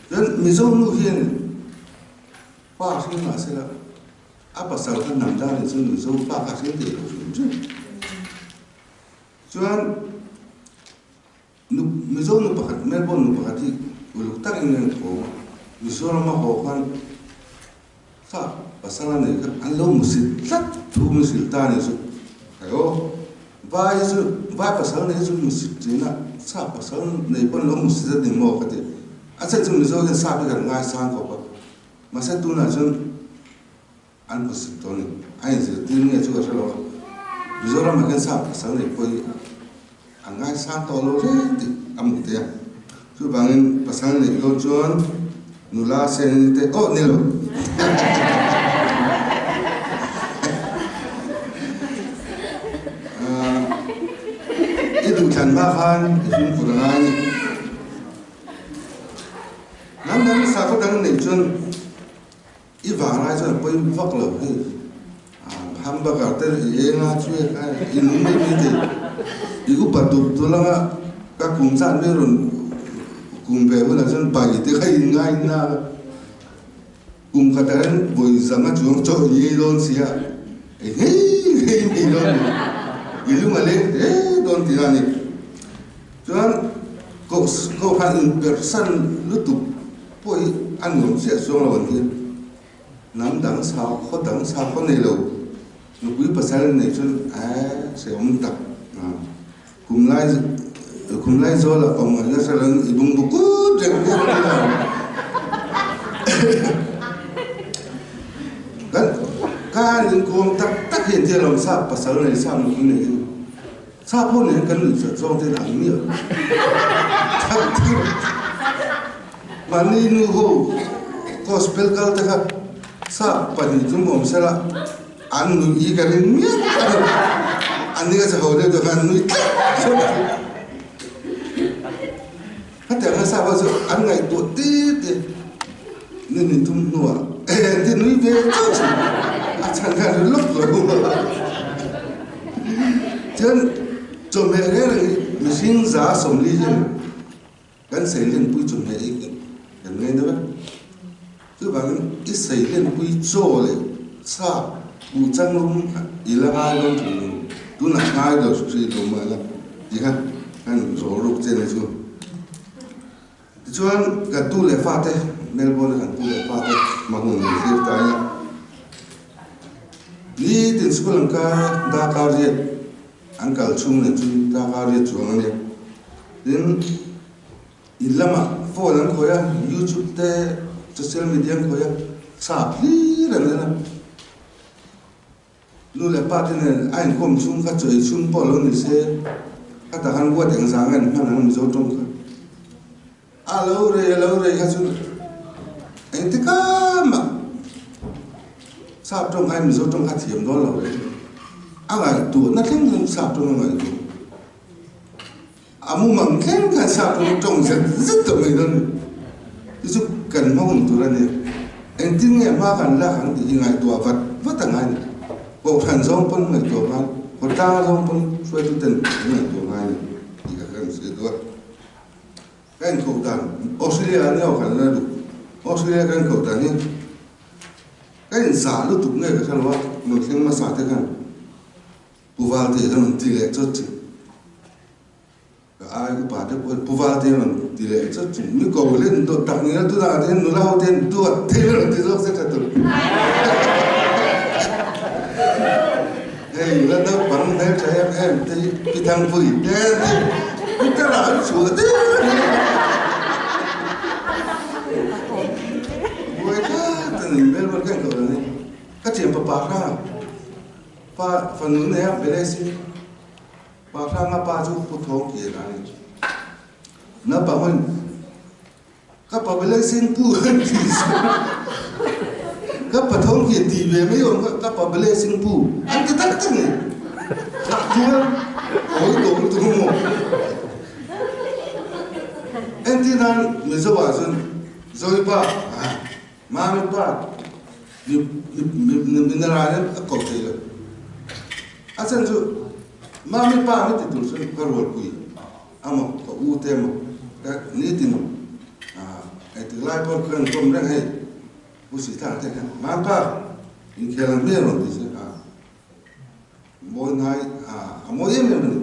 Chuan Mizo nu hian pa hring mah sela a pasal kha hnam dan in chuan Mizo pa kha hring thei lo hrim hrim. Chuan Nu, Mizo nu pakhat, Melbourne nu pakhat hi uluk takin an thawm a, Mizoram a haw khan kha pasal a nei kha an lo musit tlat thu min hrilh ta a ni chu. Khai aw, vai hi chu, vai pasal nei hi chu musit ṭhin a, sap pasal nei pawh an lo musit a ni maw ka ti. A chhan chu Mizo hian sap hi kan ngaisang khawp a, mahse tunah chuan An hmusit tawh a ni. A inzirtir nge chu ka hre lo a, Mizoram ah hian sap pasal nei pawh hi a ngaisang tawh lo reng tih a hmuh theih a. Chuvangin pasal neih dawn chuan nula sen te aw ni lo. I duhthlan hma khan i fimkhur a ngai a ni. Hnam dang sakhaw dang neih chuan i vanglai chuan pawi vak lo hei hamburger te i eng a chu e kha i nung mai mai thei i upa dup dul anga ka kum zat mai rawn kum ve hunah chuan bai te kha in ngai na kum khatah hian vawi zanga chuang chaw i ei dawn sia i nghei nghei mai dawn ni i lung a leng hle dawn tih a ni chuan kohhran inperhsan lutuk pawh hi a nuam chiah chuang lo an ti. Hnam dang sakhaw dang sakhaw nei lo nupui pasal nei chuan ae hrehawm tak kum lai kum lai zawl ah awm ngaihna hre lo in i bungbu kut reng reng mai a. Kan ka inkawm tak tak hi an tia lo sap pasal nei sap nupui nei hi sap ho nen kan nuihzat zawng te lah ang miah tak tak. Mahni nu ho gospel kal te kha sap pahnih chu awm sela an nuih hi ka ring miah lo. An ni ka che ho deuh deuh kha an nui tlat tlat a. Khatiang kha sap ho chu an ngaihtuah tir tir ni ni tum hnuah an ti nui ve chauh thin. A chhan kha an ri lawk lo. Chuan chawhmeh reng reng hi mihring za 40 hian Kan seilenpui chu hmeh i kan ngai deuh e. Chuvangin i seilenpui chaw leh sa buh chang rum i la ngai dawn thin lo, tunah ngai lo hrih lo mah ila ti kha kan rawl ruk che ni chu. Tichuan kan tu leh fate Melbourne a kan tu leh fate hma hun min thlir ta ila nitin school an kai a, darkar riat An kal chhung leh chu tlaka riat chuang a nia. Tin, in lamah phone an khawih a, youtube te, social media an khawih a, sa hlir an en a. Nu leh pa te nen a inkhawm chhung kha chaw ei chhung pawh lo ni se, khatah khan ruat engzah nge an hman ang Mizo tawng kha. A lo rei a lo rei kha chu engtika mah sap tawng kha Mizo tawng kha thiam dawn lo reng. A ngaihtuahna thleng thleng sap tawng a ngaihtuah. A mumang thleng khan sap tawng tawng zet zet tawh mai dawn a ni. Chu chu kan hma hun tur a nia. Engtin nge hma kan lak ang tih hi ngaihtuah vat vat a ngai a ni. Kohhran zawng pawn ngaihtuah ngai, khawtlang zawng pawn hruaituten an ngaihtuah ngai a ni tih kha kan hre duh a. Ka inkoh dan Australia a nia kan la duh Australia ka inkoh dan hi ka inzah lutuk nge ka hre lo a rawn thleng hmasa te khan Pu Valte a rawn ti leh chawt thin ka ai upa te pawh Pu Valte a rawn ti leh chawt thin mi ko hlen dawt tak nila tunah te hian nula ho te hian duat thei a rawn ti zawk se tha tur Hei la naupang hmeltha em em te hi Pi Thangpui te an ti Pi Tara an chhuah der a ni. Buai tlat a ni Melbourne khan koh a ni. Ka thianpa pa hranga pa fanu nei a Belesi pa hranga pa chu Pu Thawng Kir a ni. Naupang hun Ka pa blessing pu an ti chu ka pathawng hi ti ve mai awm kha ka pa blessing pu an ti tak tak ni tak chuan awi tawh lutuk a maw entir nan Mizo ah chuan Zoe pa Mami pa mi mi mi narai in a ko thei lo a chhan chu Mami pa mi ti tur chuan ka rualpui Amaw ka u te emaw ka nitin engtik lai pawh khan kawm reng hei Pu Sithang te khan Mampa inkhel ang hmel rawn ti se a mawi ngai a mawi em em a ni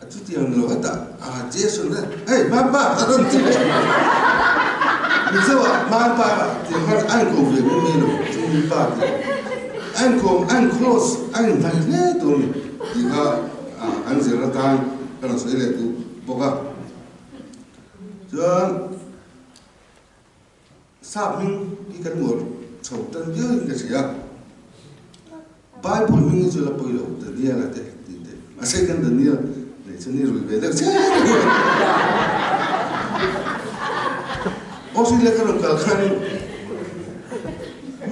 a chutiang ni lo hetah a Jason te hei Mampa a rawn ti leh Mizo ah Mampa tih khan a inkawm ve mai mai lo chu pa tih a inkawm a in close a inhnaih hle tur a ni tih kha An zir atan ka rawn sawi leh duh bawk a. Chuan sap hming hi kan uar chho tan viau in ka hria. Bible hming hi chu la pawi lo Daniel-a te tih te. Mahse kan Daniel neih chu ni rui ve deuh chiah a. Australia ka rawn kal khan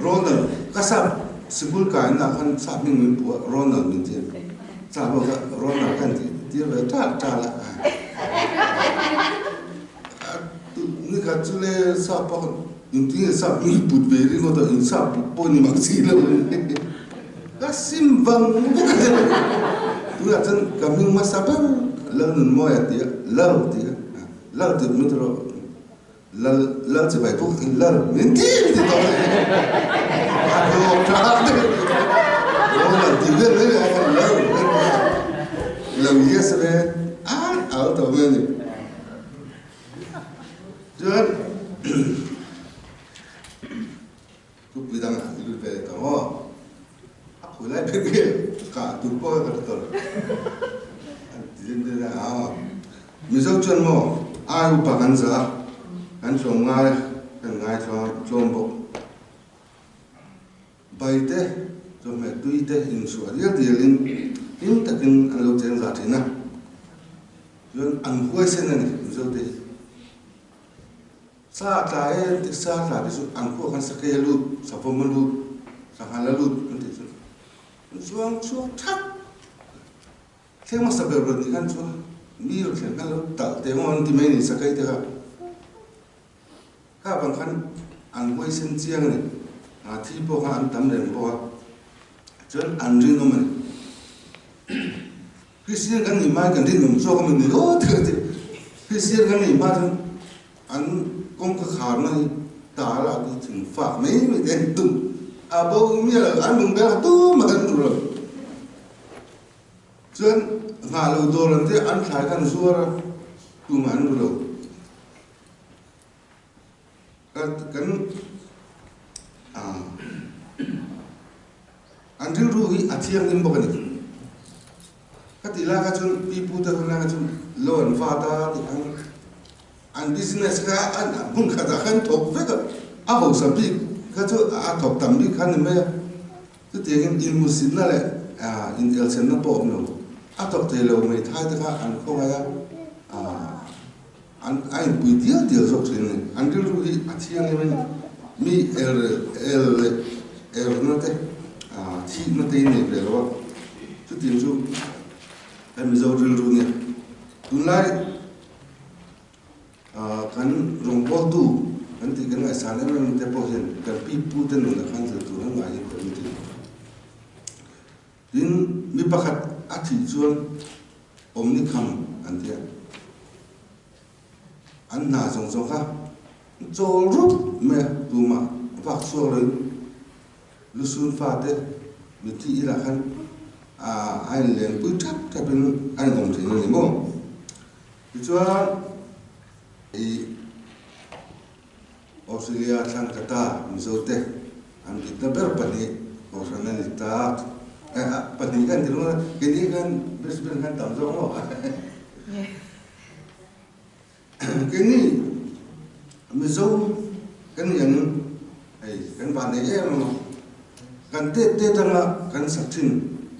Ronald ka sap sikul kaina khan sap hming min pu a Ronald min ti a. Chah pawh kha Ronald khan tih tir ve ṭal ṭal a. Ni Nikhat chu le sap pakhat engtin nge sap hming put ve ringawt a, in sap pawh ni mang si lo ka sim vang vek a ni. Tunah chuan ka hming hmasa ber Lalnunmawia tih a, Lal tih a, Lal tih min ti rawh, Lal Lal chibai pawh kha Lal min ti min ti tawh mai a hlawk thlak deuh aw Lal tih vel mai mai a Lal lo yes ve a au tawh mai a ni. Chuan thupui dang i lut ve leh tawh maw? A khawi lai phek nge kah tur pawh ka hre tawh lo. An ti zen zen a, aa Mizo chuan maw ai upa kan zah a, kan tlawm ngai a, kan ngai tlawm bawk. Bai te, chawhmeh tui te insuah dial dialin hlim takin an lo cheng zah thin a. Chuan an huaisen a ni Mizo te hi. Sa tla e an ti, sa tla ti chu an khuah khan sakei a lut, savawm a lut, sanghal a lut an tih chu an chuang chhuak thak. Thleng hmasa ber ber ni khan chuan mi rawn thlen khan lo talh teh maw an ti mai a ni sakei te kha. Kha vang khan an huaisen chiang a ni. Thi pawh kha an tam reng bawk a, chuan an rinawm a ni. Kristian kan nih hmain kan rinawm zawk a ni aw ti ka ti. Kristian kan nih hma chuan an kawngka kharna hi tar ah te thing fak mai mai te an tum a bo miah lo an lung ber tumah kan duh lo. Chuan nghah lo dawr an te an thlai khan zuar a tumah an ru lo. Kan kan an rilru hi a thianghlim bawk a ni. Ka tih lai kha chuan pi pu te hun lai kha chuan lo an vat a tih khan an business kha an hmun khatah khan thawk vek a, a hausa bik kha chu a thawk tam bik kha a ni mai a. Chutiangin inhmuhsitna leh inelchhenna pawh a awm lo. A thawk thei lo hmeithai te kha an khawngaih a. An a inpui dial dial zawk thin a ni. An rilru hi a thianghlim in mi el el leh erna te thihna te hi nei ve lo a, chutiang chu kan Mizo rilru nia. Tunlai kan rawngbawltu kan tih kan ngaihsan em em te pawh hian kan pi pu te nunah khan zir tur an ngai hi ka ring thin. Tin, mi pakhat a thih chuan awm ni kham an ti a, an hna zawng zawng kha chawl rup mai a, tumah vak chhuak loin lusun fate mithi ilah khan a inlenpui thap thapin a inawm thin a ni maw? Tichuan i Australia thlang kata Mizote an bitna ber pahnih kohhran a ni ta. Pahnih khan ti lo a, keini khan Brisbane khan tam zawk maw? Keini Mizo kan nih angin hei kan van nei em em a, kan tet tet anga kan sak thin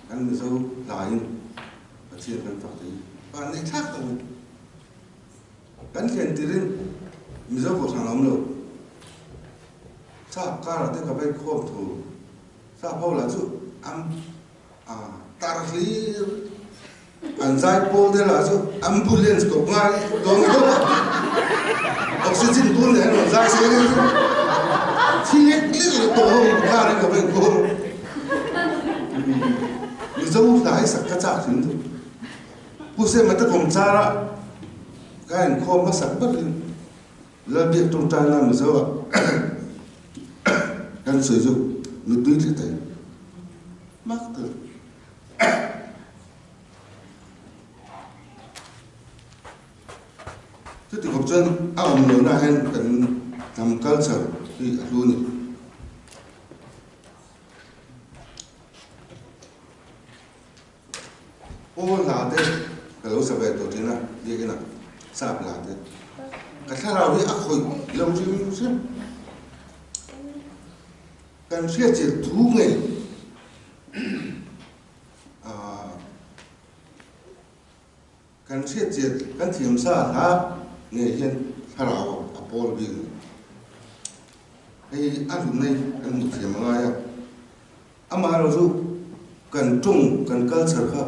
kan Mizo hlaiin Pathian kan fak thei hi van nei thlak tak a ni. Kan thlen tirin Mizo kohhran a awm lo. Sap karah te ka vai khawm thu. Sap ho lah chu an tar hlir. An zai pawl te lah chu ambulance kawp ngai dawn dawn a. Oxygen bun leh an rawn zai se thi lek lek leh tawh ho karin ka vai khawm. Mizo hla hi sak ka chak thin chu. Pu Sema te kawmchara ka inkhawm hmasak berin Lalbiak tawngtaina Mizo ah kan sawi chu mittui thla thei hmak ta. Chuti khawp chuan a awm lohna ah hian kan hnam culture hi a hlu a ni. Paul hla te ka lo sa ve tawh thin a, biakin ah sap hla te. Ka thlarau hi a khawih lo hrim hrim. Kan hriat chian thu ngei kan hriat chian kan thiam sa hla ngei hian thlarau a pawl bik a ni. Hei a hlutna hi kan hmuh thiam a ngai a. Amaherawhchu kan tawng, kan culture kha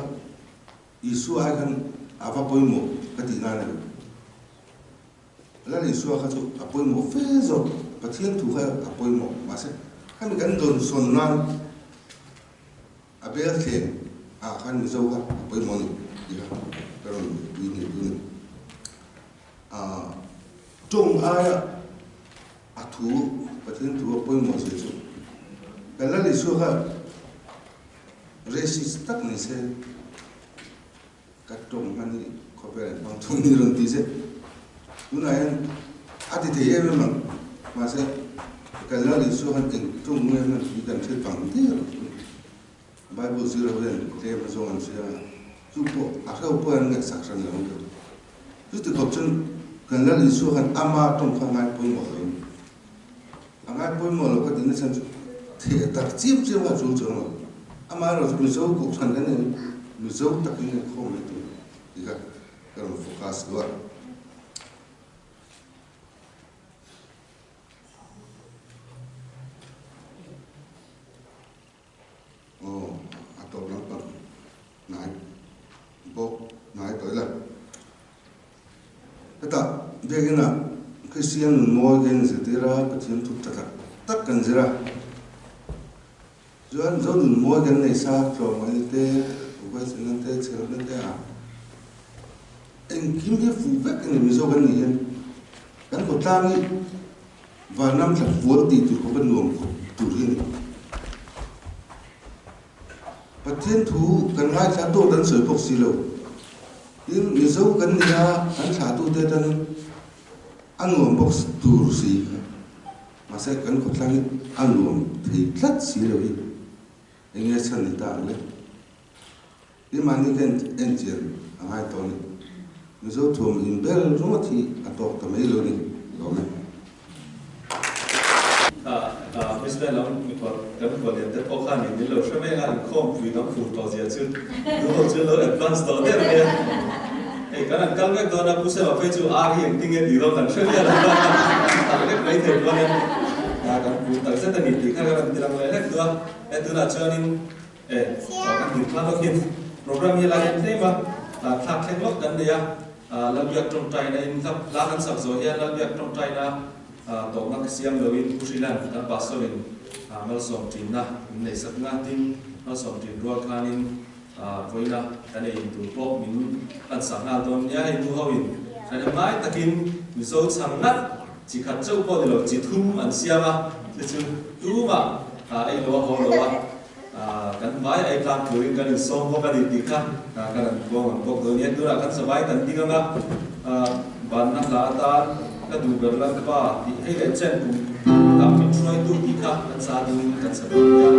Isua ai khan a va pawimawh ka tih nan a ni. Lal Isua kha chu a pawimawh fe zawk, Pathian thu kha a pawimawh, mahse khami kan dawnsawn nan a bel thleng ah khan Mizo kha a pawimawh a ni tih kha ka rawn pui ni tu ni. Tawng aia a thu, Pathian thu a pawimawh zia chu kan Lal Isua kha racist tak ni se, Ka tawng hman hi khawvel an hmang thung ni rawn ti se. Tunah hian a ti thei em em ang. Mahse, kan Lal Isua khan eng tawng nge hman tih kan hre vang der a. Bible zir ho hian tlem a zawng an hria a, chu pawh a hreu pawh an ngaihsak hran lo ang deuh. Chuti khawp chuan kan Lal Isua khan ama tawng kha ngai pawimawh lo. A ngai pawimawh lo ka tih nachhan chu theh tak chiam chiam kha a chul chuang lo. Amaherawh chu Mizo kohhran kan eng Mizo takin kan khawm mai tur tih kha ka rawn focus duh a. Aw, a tawp lampang hnai bawk hnai tawh ila. Hetah biakinah Kristian nun mawi kan inzirtir a, Pathian thu tha tak tak kan zir a. Chuan Mizo nun mawi kan nei sa, tlawmngaihna te, huaisena te, chhelna te a engkim hi fuh vek a ni Mizo kan nih hian. Kan khawtlang hi vanram thla fual tih tur khawpa nuam khawp tur hi a ni. Pathian thu kan ngaithla dawt an sawi bawk si lo. Tin, Mizo kan ni a, kan thlahtute atangin a nuam bawk tur si kha. Mahse, kan khawthlang hi a nuam thei tlat si lo hi eng nge chhan ni ta ang le? Tin, mahni ka enchian a ngai tawh a ni. Mizo thuam inbel ringawt hi a tawk ta mai lo ni lawm e. President lam mikhual kan mikhual lian te pawh khan in lo hre mek a, inkhawm pui dang fur tawh zia chu nu ho chu lo advance tawh der mai a. Hei kan han kal vek dawn a, Pu Sema phei chu ar hi engtin nge tih rawng kan hre vial a, kan tak lek mai thei dawn e. Kan pur tak zet a ni tih kha kan rawn ti lang leh lek duh a. He tunah chuanin e kan din hma lawkin program hi a la en tlem a, thlak thleng lawk kan nei a. Lalbiak tawngtaina in hla kan sak zawh hian Lalbiak tawngtaina tawpna ka siam loin Pu Hrilan kan pastor in malsawm tinna min neih sakna tin malsawm tin rual khanin vawiina kan ei in tur pawh min pan sak nghal dawn nia. Hei nu ho in kan em ngai takin Mizo chhang ngat chi khat chauh pawh ni lo chi thum an siam a, chu chu tumah ei lo a haw lo a. Kan vai ai tlak turin kan insawm bawk a ni tih kha kan han puang ang bawk dawn nia. Tunah kan savai kan ding ang a, banna hla atan ka duh ber Lalpa tih hei leh chen kum tam min hruaitu tih kha kan sa dingin kan sa dawn nia.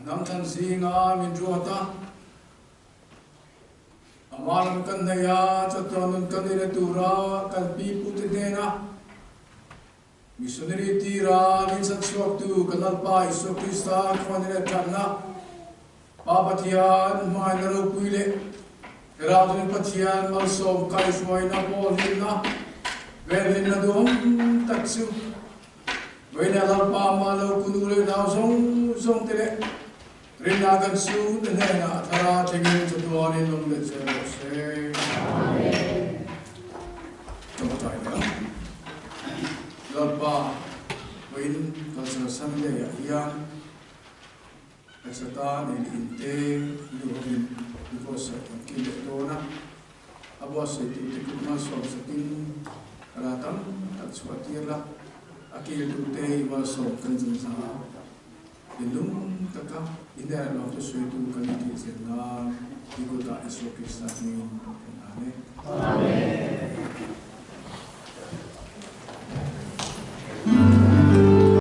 Hnam thlan zinga min ruat a, Amah lam kan hnaih a, chatuan nun kan ei la tura kan pi pute hnena missionary tira min chhan chhuaktu kan Lalpa Isua Krista khawngaihna leh thatna, Pa Pathian hmangaihna ropui leh Thlarau Pathian malsawm kaihhruaina pawl hlimna, velhlimna duhawm tak chu Vawiina Lalpa mah lo ku nu leh nau zawng zawng te leh rinna kan su te hnenah thara thlengin chatuanin lawm leh zel rawh se. Amen. Tawngtai leh ang. Lalpa, vawiin Cultural Sunday ah hian Taksa tan ei leh in te nu hovin an buatsaih an kil leh dawn a, a buatsaih tute kut malsawm sakin rah tam tak chhuah tir la, a kiltute i malsawm kan zin zang a, thinlung taka i hnen lawmthu sawitu kan intih zel nan i kutah Isua Krista hmingin kan hlan.